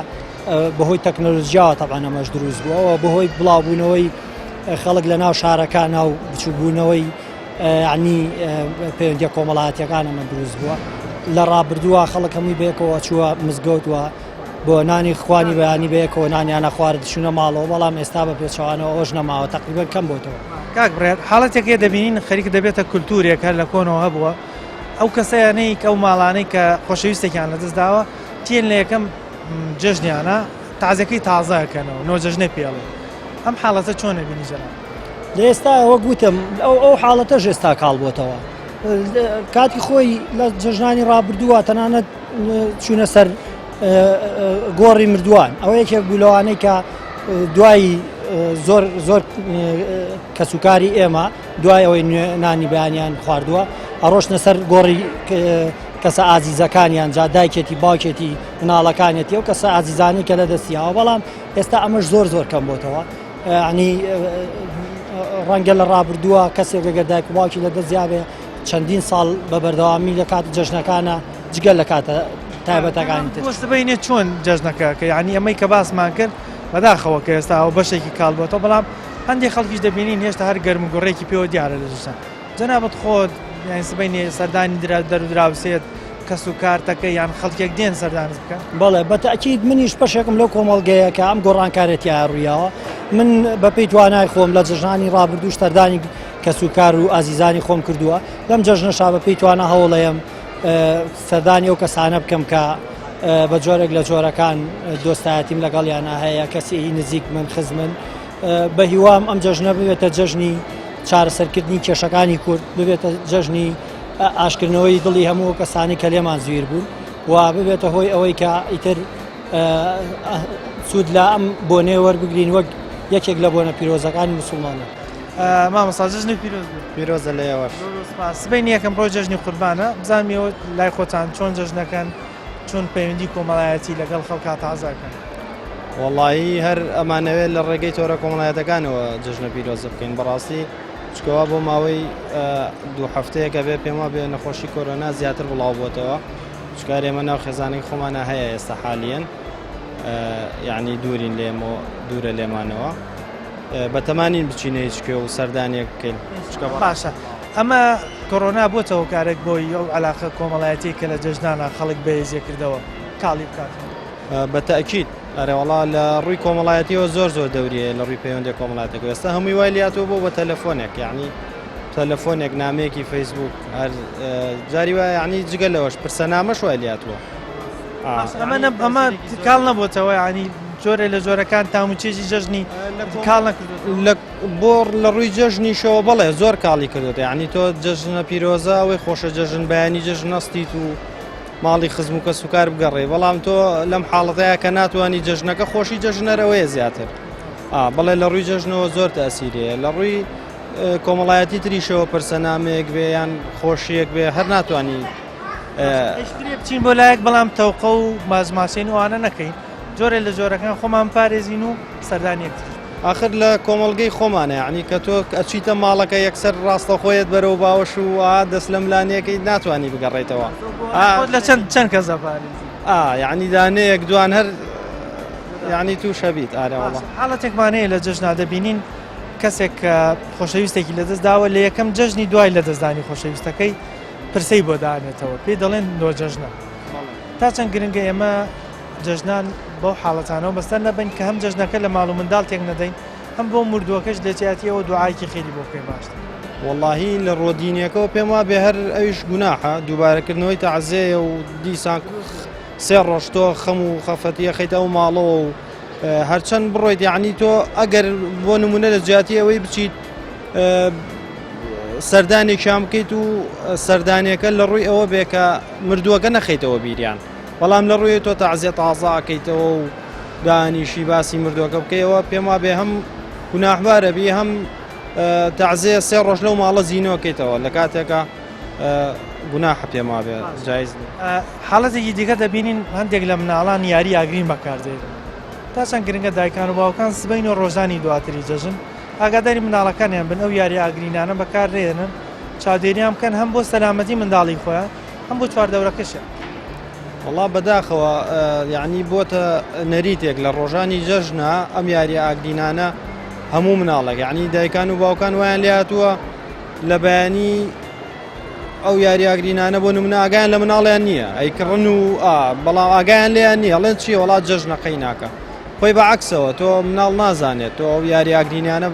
بەهۆی تەکنەلۆجیاوە تەبعەن ئەمەش دروست بووە و بەهۆی بڵاوبوونەوەی خەڵک لە ناو شارەکانە و بچووکبوونەوەی ینی پەیوەندیە کۆمەڵایەتیەکان ئەمە دروست بووە لە ڕابردووە خەڵک هەمووی بەیەکەوە چووە مزگەوت وە بۆ نانی خوانی بەیانی بەیەکەوە نانیانە خوارد چوونە ماڵەوە بەڵام ئێستا بە پێچەوانەوە ئەوەش نەماوە تقریبا کەم بۆتەوە. کاک بڕیار حاڵەتێک هەیە دەبینین خەریک دەبێتە کولتوورێک هەر لە کۆنەوە هەبووە ئەو کەسەیانەی کە ئەو ماڵانەی کە خۆشەویستێکیان لەدەست داوە تێن لە یەکەم جەژنیانە تازەکەی تازە ئەکەنەوە نۆ جەژنە پێڵێ ئەم حاڵەتە چۆن ئەبینی جەناب؟ لە ئێستا وەک وتم ئەو ئەو حاڵەتەش ئێستا کاڵ بۆتەوە کاتی خۆی لە جەژنانی ڕابردووە تەنانەت چوونە سەر گۆڕی مردووان ئەوە یەکێک بوو لەوانەی کە دوای زۆر زۆر کەسوکاری ئێمە دوای ئەوەی نانی بەیانیان خواردووە ئەڕۆشتنە سەر گۆڕی کەسە ئازیزەکانیان جا دایکێتی باوکێتی مناڵەکانێتی ئەو کەسە ئازیزانی کە لە دەستیاوە بەڵام ئێستا ئەمەش زۆر زۆر کەم بۆتەوە ینی ڕەنگە لە ڕابردووە کەسێک گەگەر دایک و باوکی لە دەستیابێ چەندین ساڵ بە بەردەوامی لە کات جەژنەکانە جگە لە کاتە تایبەتەکانی تر. سبەینێ چۆن جەژنەکە کە یعنی ئەمەی کە باسمان کرد بەداخەوە کە ئێستا ئەو بەشێکی کاڵ بۆتەوە بەڵام هەندێک خەڵکیش دەبینین هێشتا هەر گەرم و گوڕێکی پێوە دیارە لە جەژنان جەنابت خۆت یان سبەینێ سەردانی درا دەر و دراوسێت کەس و کارتەکە یان خەڵکێک دێن سەردانت بکەن؟ بەڵێ بە تەئکید منیش بەشێکم لەو کۆمەڵگەیە کە ئەم گۆڕانکاریە تیایا ڕوویاوە من بەپێی توانای خۆم لە جەژنانی ڕابردووش سەردانی کەس و کار و ئازیزانی خۆم کردووە لەم جەژنەشا بەپێی توانا هەوڵەیەم سەردانی ئەو کەسانە بکەم کە بە جۆرێک لە جۆرەکان دۆستایەتیم لەگەڵیانە هەیە کەسی نزیک من خزمن بە هیوام ئەم جەژنە ببێتە جەژنی چارەسەرکردنی کێشەکانی کورد ببێتە جەژنی ئاشکردنەوەی دڵی هەموو کەسانی کە لێمان زویر بوون و ببێتە هۆی ئەوەی کە ئیتر سوود لە ئەم بۆنێ وەربگرین وەک یەکێک لە بۆنە پیرۆزەکانی مسلمانە. مامۆستا جەژنی پیرۆز بێت. پیرۆزە لە ئێوەش. سپاس. سبەینێ یەکەم ڕۆژ جەژنی قوربانە بزانم ئێوە لای خۆتان چۆن جەژنەکەن چۆن پەیوەندی کۆمەڵایەتی لەگەڵ خەڵکا تازەکەن؟ وەڵایی هەر ئەمانەوێت لە ڕێگەی تۆرە کۆمەڵایەتەکانەوە جەژنە پیرۆزە بکەین بەڕاستی چکەوە بۆ ماوەی دوو هەفتەیەکە بێ پێم وابێ نەخۆشی کۆرۆنا زیاتر بڵاو بۆتەوە چکار ئێمە ناو خێزانەی خۆمانە هەیە ئێستا حالیەن یعنی دوورین لێمەوە دوورە لێمانەوە بەتەمانین بچینە هیچ کوێ و سەردانێک بکەین باشە ئەمە کۆرۆنا بۆتە هۆکارێک بۆی ئەو علاقە کۆمەڵایەتی کە لە جەژنانە خەڵک بەهێزیە کردەوە کاڵی بکات بە تەئکید ئەرێ وەڵا لە ڕووی کۆمەڵایەتیەوە زۆر زۆر دەوری هەیە لە ڕووی پەیوەندی کۆمەڵاتەکە ئێستا هەمووی وای لاتەوە بۆ بە تەلەفۆنێک یعنی تەلەفۆنێک نامەیەکی فەیسبوک هەر جاری وایە یعنی جگە لەوەش پرسەنامەش وای لاتوە ئەمە ئەمە کاڵ نەبووتەوە ینی جۆرێ لە جۆرەکان تام و چێژی جەژنی کاڵ نەکردووە لە بۆ لە ڕووی جەژنیشەوە بەڵێ زۆر کاڵی کردوێت یعنی تۆ جەژنە پیرۆزە ئەوەی خۆشە جەژن بەیانی جەژن نەستیت و ماڵی خزم و کەسوکار بگەڕێ بەڵام تۆ لەم حاڵەتەیە کە ناتوانانی جەژنەکە خۆشی جەژنەرەوەیە زیاتر بەڵێ لە ڕووی جەژنەوە زۆر تەسیرەیە لە ڕووی کۆمەڵایەتی تریشەوە پرسەنامەیەک بێ یان خۆشیەک بێ هەر ناتوانانی بچین بۆ لایەک بەڵام تەوقە و مازماسین ئەوانە نەکەین جۆرێ لە جۆرەکان خۆمان پارێزین و سەردانی یەکتریش بکەین. ئاخر لە کۆمەڵگەی خۆمانە یەعنی کە تۆ ئەچیتە ماڵەکە یەکسەر ڕاستەخۆیەت بەرەو باوەش و ئا دەست لەم لانیەکەی ناتوانی بگەڕێیتەوە. خۆت لە چەند چەند کەس ئەپارێزی؟ ئا یعنی دانەیەک دوان هەر یعنی تووشە بیت ئارە وەڵا. حاڵەتێکمان هەیە لە جەژنا دەبینین کەسێک کە خۆشەویستێکی لەدەست داوە لە یەکەم جەژنی دوای لەدەستدانی خۆشەویستەکەی پرسەی بۆ دانێتەوە پێی دەڵێن نۆ جەژنە تا چەند گرنگە ئێمە جەژنان بەو حاڵەتانەوە بەسەر نەبین کە هەم جەژنەکە لە ماڵ و منداڵ تێک نەدەین هەم بۆ مردووەکەش لە جیاتیەوە دوعایەکی خێری بۆ بکەین باشتر. وەڵاهی لە ڕووە دینیەکەوە پێم وابێ هەر ئەویش گوناحە دووبارەکردنەوەی تەعزێیە و دیسان سێ ڕۆژ تۆ خەم و خەفەتی ئەخەیتە ئەو ماڵەوە و هەرچەند بڕۆیت یعنی تۆ ئەگەر بۆ نمونە لە جیاتی ئەوەی بچیت سەردانێکیان بکەیت و سەردانیەکە لە ڕووی ئەوە بێ کە مردووەکە نەخەیتەوە بیریان بەڵام لە ڕووی تۆ تەعزیە تازە ئەکەیتەوە و دانیشی باسی مردووەکە بکەیەوە پێم وابێ هەم گوناحبارە بی هەم تەعزیە سێ ڕۆژ لەو ماڵە زینۆکەیتەوە لە کاتێکە گوناحە پێم وابێ جایز نیە. حاڵەتێکی دیکە دەبینین هەندێک لە مناڵان یاری ئاگرین بەکاردێنن تا چەند گرنگە دایکان و باوکان سبەین و ڕۆژانی دواتری جەژن ئاگاداری منداڵەکانیان بن ئەو یاری ئاگرینانە بەکارنێنن چاودێریان بکەن هەم بۆ سەلامەتی منداڵی خۆیان هەم بۆ چواردەورەکەشیان. وەڵا بەداخەوە یعنی بۆتە نەریتێک لە ڕۆژانی جەژنە ئەم یاریە ئاگرینانە هەموو مناڵێک یعنی دایکان و باوکان وایان لێهاتووە لە بەیانی ئەو یاری ئاگرینانە بۆ نمونە ئاگایان لە مناڵیان نییە ئەیکڕن و بەڵام ئاگایان لێیان نییە ئەڵێن چییە وڵات جەژنە قەی ناکە خۆی بە عکسەوە تۆ مناڵ نازانێت تۆ ئەو یاری ئاگرینانە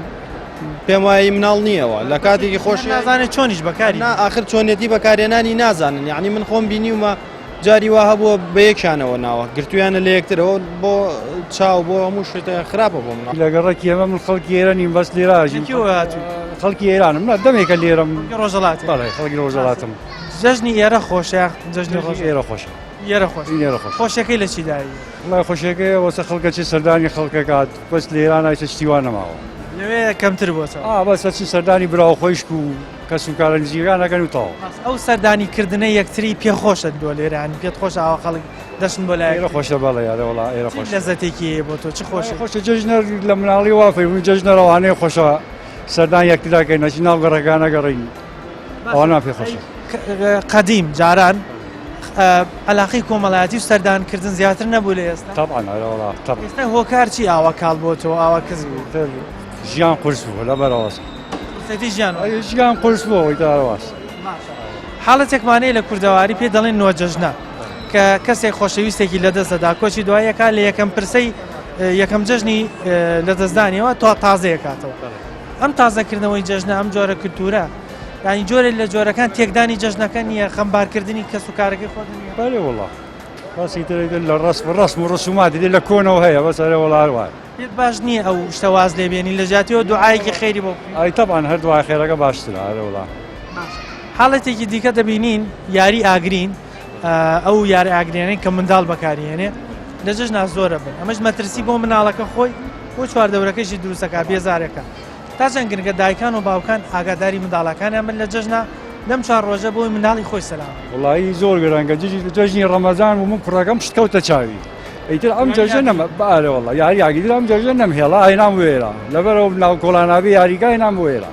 پێم وایە مناڵ نییەوە لە کاتێکی خۆش نازانێت چۆنیش بەکاری نا ئاخر چۆنیەتی بەکارهێنانی نازانن یعنی من خۆم بینیومە جاری وا هەبووە بە یەکیانەوە ناوە گرتویانە لە یەکترەوە بۆ چاو بۆ هەموو شتە خراپە بۆ مناڵ. لە گەڕەکی ئێمە من خەڵکی ئێرە نیم بەس لێرە ئەژیم. لە کوێوە هاتووی؟ خەڵکی ئێرانم نا دەمێکە لێرەم. خەڵکی ڕۆژهەڵاتی؟ بەڵێ خەڵکی ڕۆژهەڵاتم. جەژنی ئێرە خۆشە یان جەژنی ڕۆژ؟ ئێرە خۆشە. ئێرە خۆشە. ئێرە خۆشە. خۆشیەکەی لە چیدایە؟ وەڵای خۆشیەکەی ئەوەسە خەڵک ئەچێ سەردانی خەڵک ئەکات بەس لە ئێران ئیتر شتی وا نەماوە. لەوێ کەمتر بۆتەوە. ئا بەس ئەچن سەردانی برا و خۆیشک و کەس و کارە نزیکەکان ئەکەن و تەواو. ئەو سەردانی کردنەی یەکتری پێ خۆشە لۆ لێرە یانی پێت خۆشە ئاوا خەڵک دەچن بۆ لای ئێرە خۆشە بەڵێ یارە وەڵا ئێرە چ خۆشە. لەزەتێکی هەیە بۆ تۆ چ خۆشی؟ خۆشە جەژنە لە مناڵی وا فێر بووین جەژنە ڕەوانەیە خۆشە سەردان یەکتر ئەکەین ئەچین ناو گەڕەکان ئەگەڕێین ئەوانەمان پێ خۆشە. قەدیم جاران عەلاقەی کۆمەڵایەتی و سەردان کردن زیاتر نەبوو لە ئێستا؟ تەبعەن ئەرێ وەڵا تەبعەن. ئێستا هۆکار چی ئاوا کاڵ بۆتەوە ئاوا کز بوو؟ ژیان قورس بوو لەبەرەوەس. قورسێتی ژیان ئەی ژیان قورس بوو ئەوەی تاواس. حاڵەتێکمان هەیە لە کوردەواری پێ دەڵێن نۆجەژنە کە کەسێک خۆشەویستێکی لەدەست دەدا کۆچی دوایەکە لە یەکەم پرسەی یەکەم جەژنی لەدەستدانیەوە تا تازەیەکاتەوە ئەم تازەکردنەوەی جەژنە ئەم جۆرە کللتورە ینی جۆرێک لە جۆرەکان تێکدانی جەژنەکە نییە خەمبارکردنی کەس و کارەکەی خۆت نییە بەێ وڵا باسی لە ڕسم ڕسم و ڕسوماتی لە کۆنەوە هەیە بەس ئەرێ وڵا وایە پێت باش نییە ئەو شتە واز لێ بێنی لە جیاتیەوە دوعایەکی خێری بۆ بکەی؟ ئەی تەبعەن هەر دوعای خێرەکە باشترە ئەرێ وەڵا. حاڵەتێکی دیکە دەبینین یاری ئاگرین ئەو یاری ئاگرێنەی کە منداڵ بەکاریێنێ لە جەژنا زۆرە بن ئەمەش مەترسی بۆ مناڵەکە خۆی بۆ چواردەورەکەشی دروستەکە بێزارەکە تا چەند گرنگە دایکان و باوکان ئاگاداری منداڵەکانیان بن لە جەژنا لەم چوار ڕۆژە بۆی منداڵی خۆی سەلام. وەڵایی زۆر گرنگە جژی جەژنی ڕەمەزان بوو من کوڕەکەم شت کەوتە چاوی ئیتر ئەم جەژنە نەم بارە وەڵا یاری یاگیتر ئەم جەژنە نەم هێڵا هێنام وێرا لەبەرەوە ناو کۆڵانابی یاریگای نام وێرا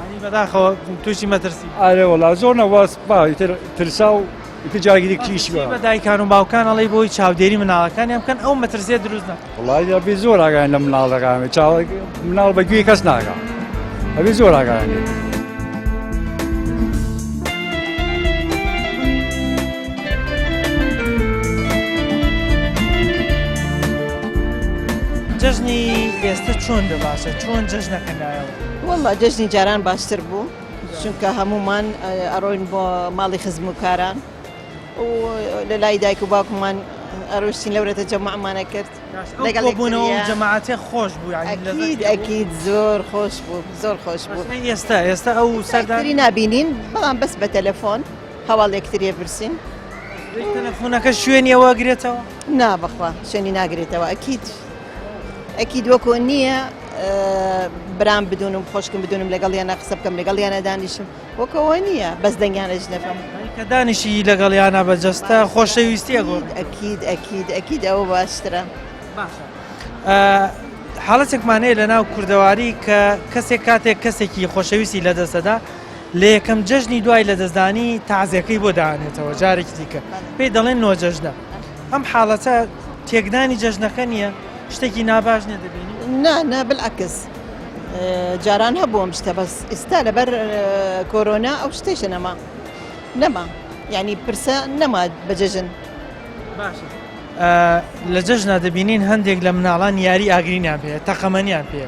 ینی بەداخەوە تووشی مەترسی ئارێ وەڵا زۆر نەواز با ئیتر ترسا و ئیتر جارێکی کیش بە دایکان و باوکان ئەڵێی بۆی چاودێری مناڵەکانیان بکەن ئەو مەترسیە دروست نەکەن. وەڵایی ئەبێ زۆر ئاگایان لە مناڵەکان بێ چاوە مناڵ بە گوێی کەس ناگا ئەبێ زۆر ئاگایان لێ بێ. جەژنی ئێستە چۆن بێ باشە چۆن جەژنەکە نایەوە؟ وەڵا جەژنی جاران باشتر بوو چونکە هەموومان ئەڕۆین بۆ ماڵی خزم و کاران و لە لای دایک و باوکمان ئەڕۆشتین لەورە تەجەموعمانە کرد لەگەڵ بوونەوە و جەماعەتێ خۆش بوو ئەکید ئەکید زۆر خۆش بوو زۆر خۆش بوو ئێستا ئێستا ئەو سەردانی نابینین بەڵام بەس بە تەلەفۆن هەواڵ یەکتریە پرسین تەلەفۆنەکە شوێنی ئەوە گرێتەوە نا بەخوا شوێنی ناگرێتەوە ئەکید ئەکید وەکۆ نییە برام بدونم خۆشکم بدونم لەگەڵیانە قسە بکەم لەگەڵیانە دانیشم وەک ئەوە نییە بەس دەنگیان ئەژنەفم. کە دانیشی لەگەڵیانا بە جەستە خۆشەویستی ئەگۆڕێ. ئەکید ئەکید ئەکید ئەوە باشترە. باشە حاڵەتێکمان هەیە لەناو کوردەواری کە کەسێک کاتێک کەسێکی خۆشەویستی لەدەست دەدا لە یەکەم جەژنی دوای لەدەستدانی تازیەکەی بۆ دانێتەوە جارێکی دیکە پێی دەڵێن نۆجەژنە. ئەم حاڵەتە تێکدانی جەژنەکە نییە شتێکی ناباش نیە دەبینی؟ نا نا بالعکس جاران هەبوو ئەم شتە بەس ئیستا لەبەر کۆرۆنا ئەو شتێشە نەما نەما یعنی پرسە نەما بە جەژن. باشە لە جەژنا دەبینین هەندێک لە مناڵان یاری ئاگرینیان پێ تەقەمەنیان پێ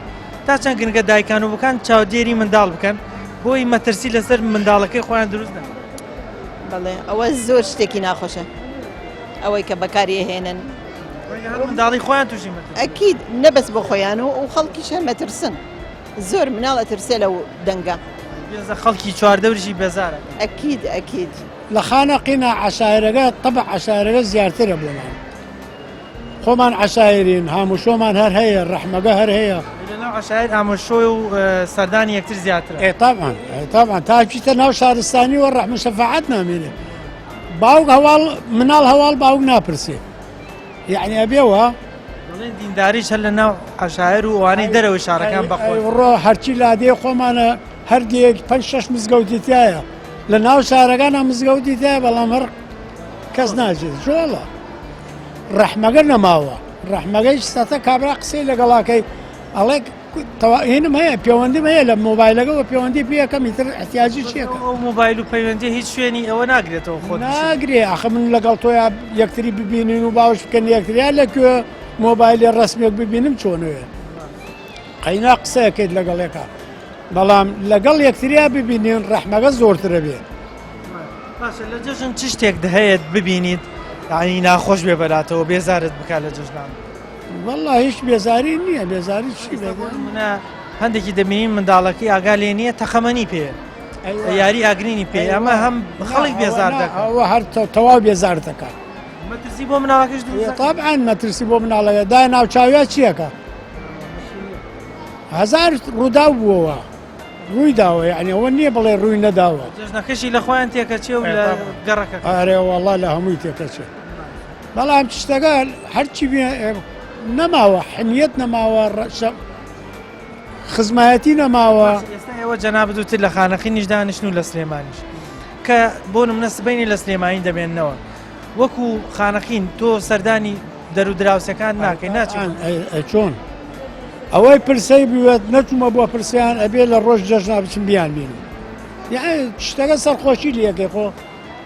تا چەند گرنگە دایکان و بکان چاودێری منداڵ بکەن بۆی مەترسی لەسەر منداڵەکەی خۆیان دروست نەکەن. بەڵێ ئەوە زۆر شتێکی ناخۆشە ئەوەی کە بەکاری ئەهێنن منداڵی خۆیان تووشی مەترسی ئەکید نە بەس بۆ خۆیان و و خەڵکیش هەر مەترسن زۆر مناڵ ئەترسێ لەو دەنگە بێزە خەڵکی چواردەوریشی بێزارە ئەکید ئەکید. لە خانەقینا عەشایرەگە تەبع عەشایرەگە زیارترە بۆمان خۆمان عەشایرین هاموشۆمان هەر هەیە ڕەحمەگە هەر هەیە. لەناو عەشایر ئامۆشۆی و سەردانی یەکتر زیاترە. ئێ تەبعەن ئێ تەبعەن تا چیتە ناو شارستانی و ڕەحم و شەفاعەت نامێنێ باوک هەواڵ مناڵ هەواڵ باوک ناپرسێ یعنی ئەبێ وا. دەڵێن دینداریش هەر لەناو عەشایر و ئەوانەی دەرەوەی شارەکان بەخۆش. ڕۆ هەرچی لادێ خۆمانە هەر دێیەک پەنج شەش مزگەوتی تایە لە ناو شارەکانە مزگەوتی تایە بەڵام هەر کەس ناچێت جۆڵە ڕەحمەگە نەماوە ڕەحمەگەی سەتە کابرا قسەی لەگەڵاکەی ئەڵێ هینم هەیە پەیوەندیم هەیە لە مۆبایلەکەەوە پەیوەندی پێەکەم ئیتر احتیاجی چیەکە ئەو مۆبایل و پەیوەندی هیچ شوێنی ئەوە ناگرێتەوە خۆ ناگرێ ئەخە من لەگەڵ تۆیا یەکتری ببینین و باوش بکەن یەکتریا لە کوێ مۆبایلی ڕسمێک ببینم چۆنەوێ قەینا قسەکەیت لەگەڵێکە بەڵام لەگەڵ یەکتریا ببینین ڕەحمەکە زۆرترە بێ. باشە لە جەژن چ شتێک هەیە ببینیت یعنی ناخۆش بێ بەلاتەوە بێزارت بکات لە جەژنان؟ والله هیچ بێزاری نییە بێزاری چی بێ منە هەندێکی دەبینین منداڵەکەی ئاگا لێ نییە تەقەمەنی پێ یاری ئاگرینی پێ ئەمە هەم خەڵک بێزار دەکات ئەوە هەر تەواو بێزار دەکات مەترسی بۆ مناڵەکەش دروست دەکات؟ طبعا مەترسی بۆ مناڵەکە دا ناوچاویا چیەکە هەزار ڕووداو بووەوە ڕووی داوە یعنی ئەوە نییە بڵێ ڕووی نەداوە جەژنەکەشی لە خۆیان تێکەچێ و لە گەڕەکەکە ئارێ وەڵا لە هەمووی تێکەچێ بەڵام شتەکە هەرچی بێ نەماوە حمیەت نەماوە ڕەشە خزمایەتی نەماوە ئێستا ئێوە جەنابت وتت لە خانەقینیش دانیشن و لە سلێمانیش کە بۆ نمونە سبەینێ لە سلێمانی دەبێننەوە وەکو خانەقین تۆ سەردانی دەر و دراوسێکان ناکەی ناچی چۆن ئەوەی پرسەی بوێت نەچوومە بۆ پرسیان ئەبێ لە ڕۆژ جەژنا بچم بیان بینم یعنی شتەکە سەرخۆشی لەکەی خۆ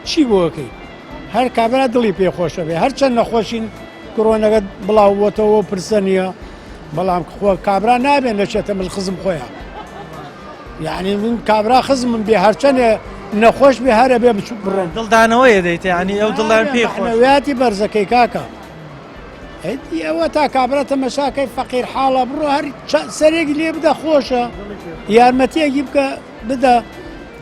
چی بۆکەی هەر کابرا دڵی پێ خۆشە بێ هەرچەند نەخۆشین کۆرۆنەکە بڵاو بۆتەوە پرسە نییە بەڵام خۆ کابرا نابێن نەچێتە مل خزم خۆیان یعنی من کابرا خزمم بێ هەرچەندێ نەخۆش بێ هەرە بێ بچوو بڕۆم دڵدانەوەیە دەیت ینی ئەو دڵیان پێ خۆشیاتی بەرزەکەی کاکە ئەدی ئەوە تا کابرا تەمەشاکەی فەقیر حاڵە بڕۆ هەر سەرێکی لێ بدە خۆشە یارمەتیەکی بکە بدە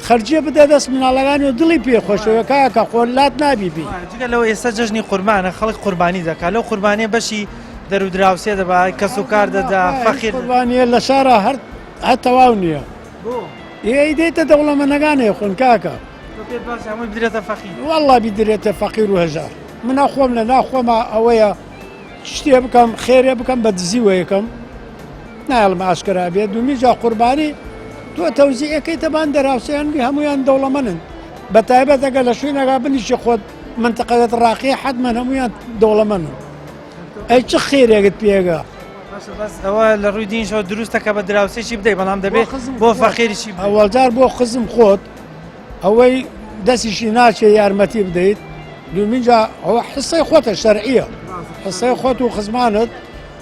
خەرجیە بدە دەست مناڵەکانی و دڵی پێ خۆشەوە کاکە خۆ لات نابی بی. جگە لەوە ئێستا جەژنی قوربانە خەڵک قوربانی دەکات لەو قوربانیە بەشی دەر و دراوسێ دەبا کەس و کار دەدا فەقیر قوربانیە لە شارا هەر هەر تەواو نییە بۆ ئێ دێتە دەوڵەمەنەکان خۆن کاکە تۆ پێت باشە هەمووی بدرێتە فەقیر والله بیدرێتە فەقیر و هەژار منە خۆم لە ناو خۆما ئەوەیە شتێ بکەم خێرێ بکەم بە دزیوە یەکەم نایەڵم ئاشکرا بێت دومی جا قوربانی تۆ تەوزیعەکەی تەبان دەراوسیان بی هەمویان دەوڵەمەنن بە تایبەت ئەگەر لە شوێنەکە بنیشی خۆت منتەقەکەت ڕاقی حتمما هەمویان دەوڵەمەنن ئەی چ خێرێکت پێگە بەس ئەوە لە ڕووی دینشەوە دروستە کە بە دراوسێکی بدەی بەڵام دەبێت بۆ فەقیریشی ئەوەجار بۆ خزم خۆت ئەوەی دەستیشی ناچێ یارمەتی بدەیت دومینجا ئەوە حسەی خۆتە شەرعیە حسەی خۆت و خزمانت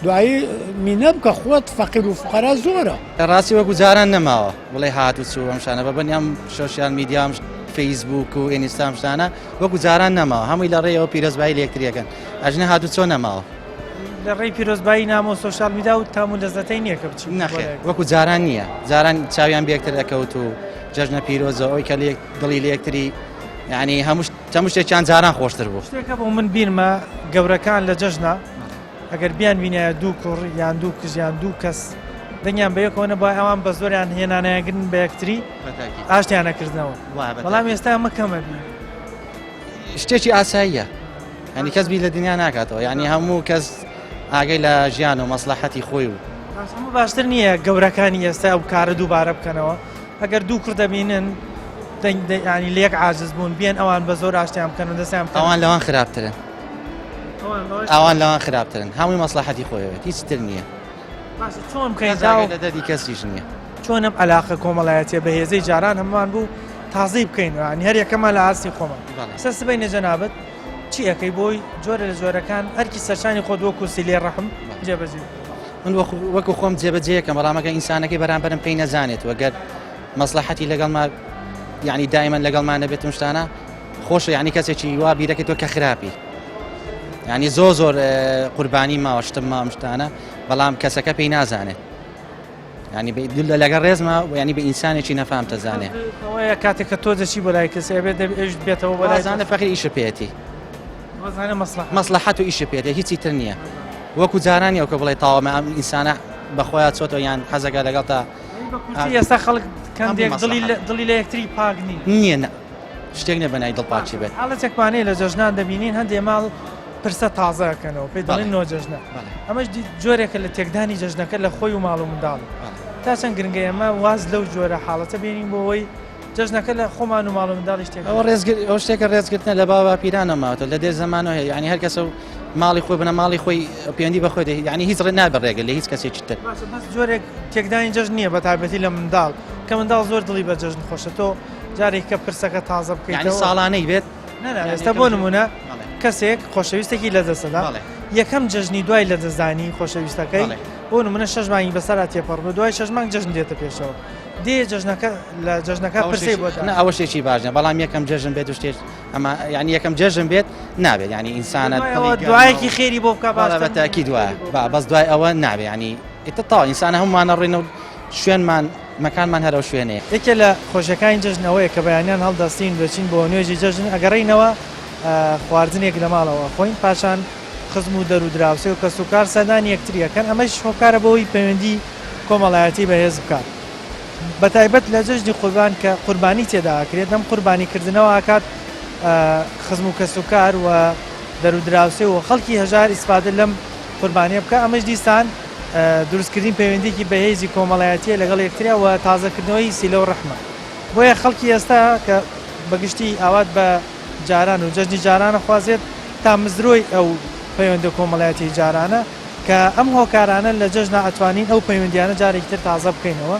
دوایی مینە بکە خۆت فەقیر و فقەرا زۆرە. ڕاستی وەکو جاران نەماوە بڵێ هات و چوو ئەم شانە بە بن ئەم سۆشیال میدیا ئەم فەیسبوک و ئینستا ئەم شتانە وەکو جاران نەماوە هەمووی لە ڕێیەوە پیرۆزبایی لە یەکتریەکەن ئەژنە هات و چۆ نەماوە. لە ڕێی پیرۆزبایی نامۆ سۆشیال میدیا و تام و لەزەتەی نییە کە بچی نەخێر وەکو جاران نییە جاران چاویان بێکتر ئەکەوت و جەژنە پیرۆزە ئەوی کە لێک دڵی لە یەکتری یعنی هەموو هەموو شتێکیان جاران خۆشتر بوو. شتێکە بۆ من بیرمە گەورەکان لە جەژنە ئەگەر بیان بینایە دوو کوڕ یان دوو کچ یان دوو کەس دەنگیان بە یەکەوە نەبووە ئەوان بە زۆریان هێنانایەگرن بە یەکتری ئاشتیان نەکردنەوە بەڵام ئێستا ئەمە کەمە بی شتێکی ئاساییە ینی کەس بی لە دنیا ناکاتەوە ینی هەموو کەس ئاگەی لە ژیان و مەسلحەتی خۆی و هەموو باشتر نییە گەورەکانی ئێستا ئەو کارە دووبارە بکەنەوە ئەگەر دوو کوڕ دەبینن ینی لێک عاجز بوون بێن ئەوان بە زۆر ئاشتیان بکەن و دەستیان ئەوان لەوان خراپترن. ئەوان لەوان خراپترن هەمووی مەسلحەتی خۆیەوێت هیچ تر نییە. باشە چۆن بکەین لە دەردی کەسیش نییە. چۆن ئەم عەلاقە کۆمەڵایەتیە بەهێزەی جاران هەمووان بوو تازەی بکەین ینی هەر یەکەمان لە ئاستی خۆمان سەر سبەینێ جەنابت چی ئەەکەی بۆی جۆرە لە جۆرەکان ئەرکی سەرشانی خۆت وەکو سیلێ ڕەحم جێبەجێ من وەکو خۆم جێبەجێەکەم بەڵام ئەگەر ئینسانەکەی بەرامبەرم پێی نەزانێت وەگەر مەسلحەتی لەگەڵما یعنی دایمەن لەگەڵمان نەبێتم شتانە خۆشە یعنی کەسێکی وا بیرەکەی تۆ کە خراپی یعنی زۆر زۆر قوربانی ماوە شتم مام شتانە بەڵام کەسەکە پێی نازانێت ینی لەگەڵ ڕێزما ینی بە ئینسانێکی نەفام تەزانێ ئەوەیە کاتێک کە تۆ دەچی بۆ لای کەسێ ئەبێت دەبێ ئەویش بێتەوە بۆ لای زانە فەقیر ئیشە پێیەتی وەزانە مەسڵەحەت مەسڵەحەت و ئیشە پێێتی هیچی تر نییە وەکو جارانی ئەو کە بڵێ تاوامە ئەم ئینسانە بەخۆیان چۆتەوە یان حەزەکە لەگەڵ تا ئێستا خەڵک کەندێک دڵی لە یەکتری پاک نییە نییە شتێک نیە بەناوی دڵپاکی بێت. حاڵەتێکمان هەیە لە جەژنان دەبینین هەندێ ماڵ پرسە تازە ئەکەنەوە پێی دەڵێن نۆ جەژنە ئەمەش جۆرێکە لە تێکدانی جەژنەکە لە خۆی و ماڵ و منداڵ تا چەند گرنگە ئێمە واز لەو جۆرە حاڵەتە بێنین بۆ ئەوەی جەژنەکە لە خۆمان و ماڵ و منداڵیش تێک ئەوە ڕێزگر ئەو شتێکە ڕێزگرتنە لە باوە پیرانە ماوەتە لە دێر زەمانەوە هەیە یعنی هەر کەسە و ماڵی خۆی بنە ماڵی خۆی پەیوەندی بە خۆی دەی یعنی هیچ ڕێ نابێت ڕێگە لە هیچ کەسێکی تر باشە بەس جۆرێک تێکدانی جەژن نییە بە تایبەتی لە منداڵ کە منداڵ زۆر دڵی بە جەژن خۆشە تۆ جارێک کە پرسەکە تازە بکەیتەوە یعنی ساڵانەی بێت نا نا ئێستا بۆ نمونە کەسێک خۆشەویستێکی لەدەستەدا یەکەم جەژنی دوای لەدەستدانی خۆشەویستەکەی بۆ نمونە شەش مانگی بەسەرا تێپەڕ بوو دوای شەش مانگ جەژن دێتە پێشەوە دێ جەژنەکە لە جەژنەکە پرسەی بۆ نا ئەوە شتێکی باش نیە بەڵام یەکەم جەژن بێت و شتێک ئەمە یعنی یەکەم جەژن بێت نابێت یعنی ئینسانە دوایەکی خێری بۆ بکە باشە بە تاکید وایە با بەس دوای ئەوە نابێت یعنی ئیتر تەواو ئینسانە هەموومانە ڕۆینە و شوێنمان مەکانمان هەر ئەو شوێنەیە. یەکێ لە خۆشیەکانی جەژن ئەوەیە کە بەیانیان هەڵدەستین دەچین بۆ نوێژی جەژن ئەگەڕێینەوە خواردنێک لە ماڵەوە ئەخۆین پاشان خزم و دەر و دراوسێ و کەسوکار سەردانی یەکتری ئەکەن ئەمەش هۆکارە بۆ ئەوەی پەیوەندی کۆمەڵایەتی بەهێز بکات بەتایبەت لە جەژنی قوربان کە قوربانی تێدا ئەکرێت ئەم قوربانی کردنەوە ئەکات خزم و کەسوکار و دەر و دراوسێ و خەڵکی هەژار ئیسفادە لەم قوربانیە بکە ئەمەش دیسان دروستکردنی پەیوەندیەکی بەهێزی کۆمەڵایەتیە لەگەڵ یەکتریا و تازەکردنەوەی سیلە و ڕەحمە بۆیە خەڵکی ئێستا کە بەگشتی ئاوات بە جاران و جەژنی جارانە خوازێت تامزرۆی ئەو پەیوەندە کۆمەڵایەتی جارانە کە ئەم هۆکارانە لە جەژنا ئەتوانین ئەو پەیوەندیانە جارێکی تر تازە بکەینەوە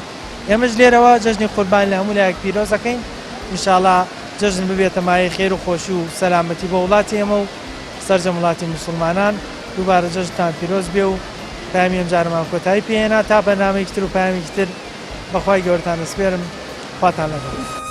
ئێمەش لێرەوە جەژنی قوربان لە هەموو لایەک پیرۆز ئەکەین ئینشاڵا جەژن ببێتە مایەی خێر و خۆشی و سەلامەتی بۆ وڵاتی ئێمە و سەرجەم وڵاتی موسڵمانان دووبارە جەژنتان پیرۆز بێ و پەیامی ئەمجارەمان کۆتایی پێهێنا تا بەرنامەیەکی تر و پەیامێکی تر بەخوای گەورەتان ئەسپێرم خواتان لەگەڵ.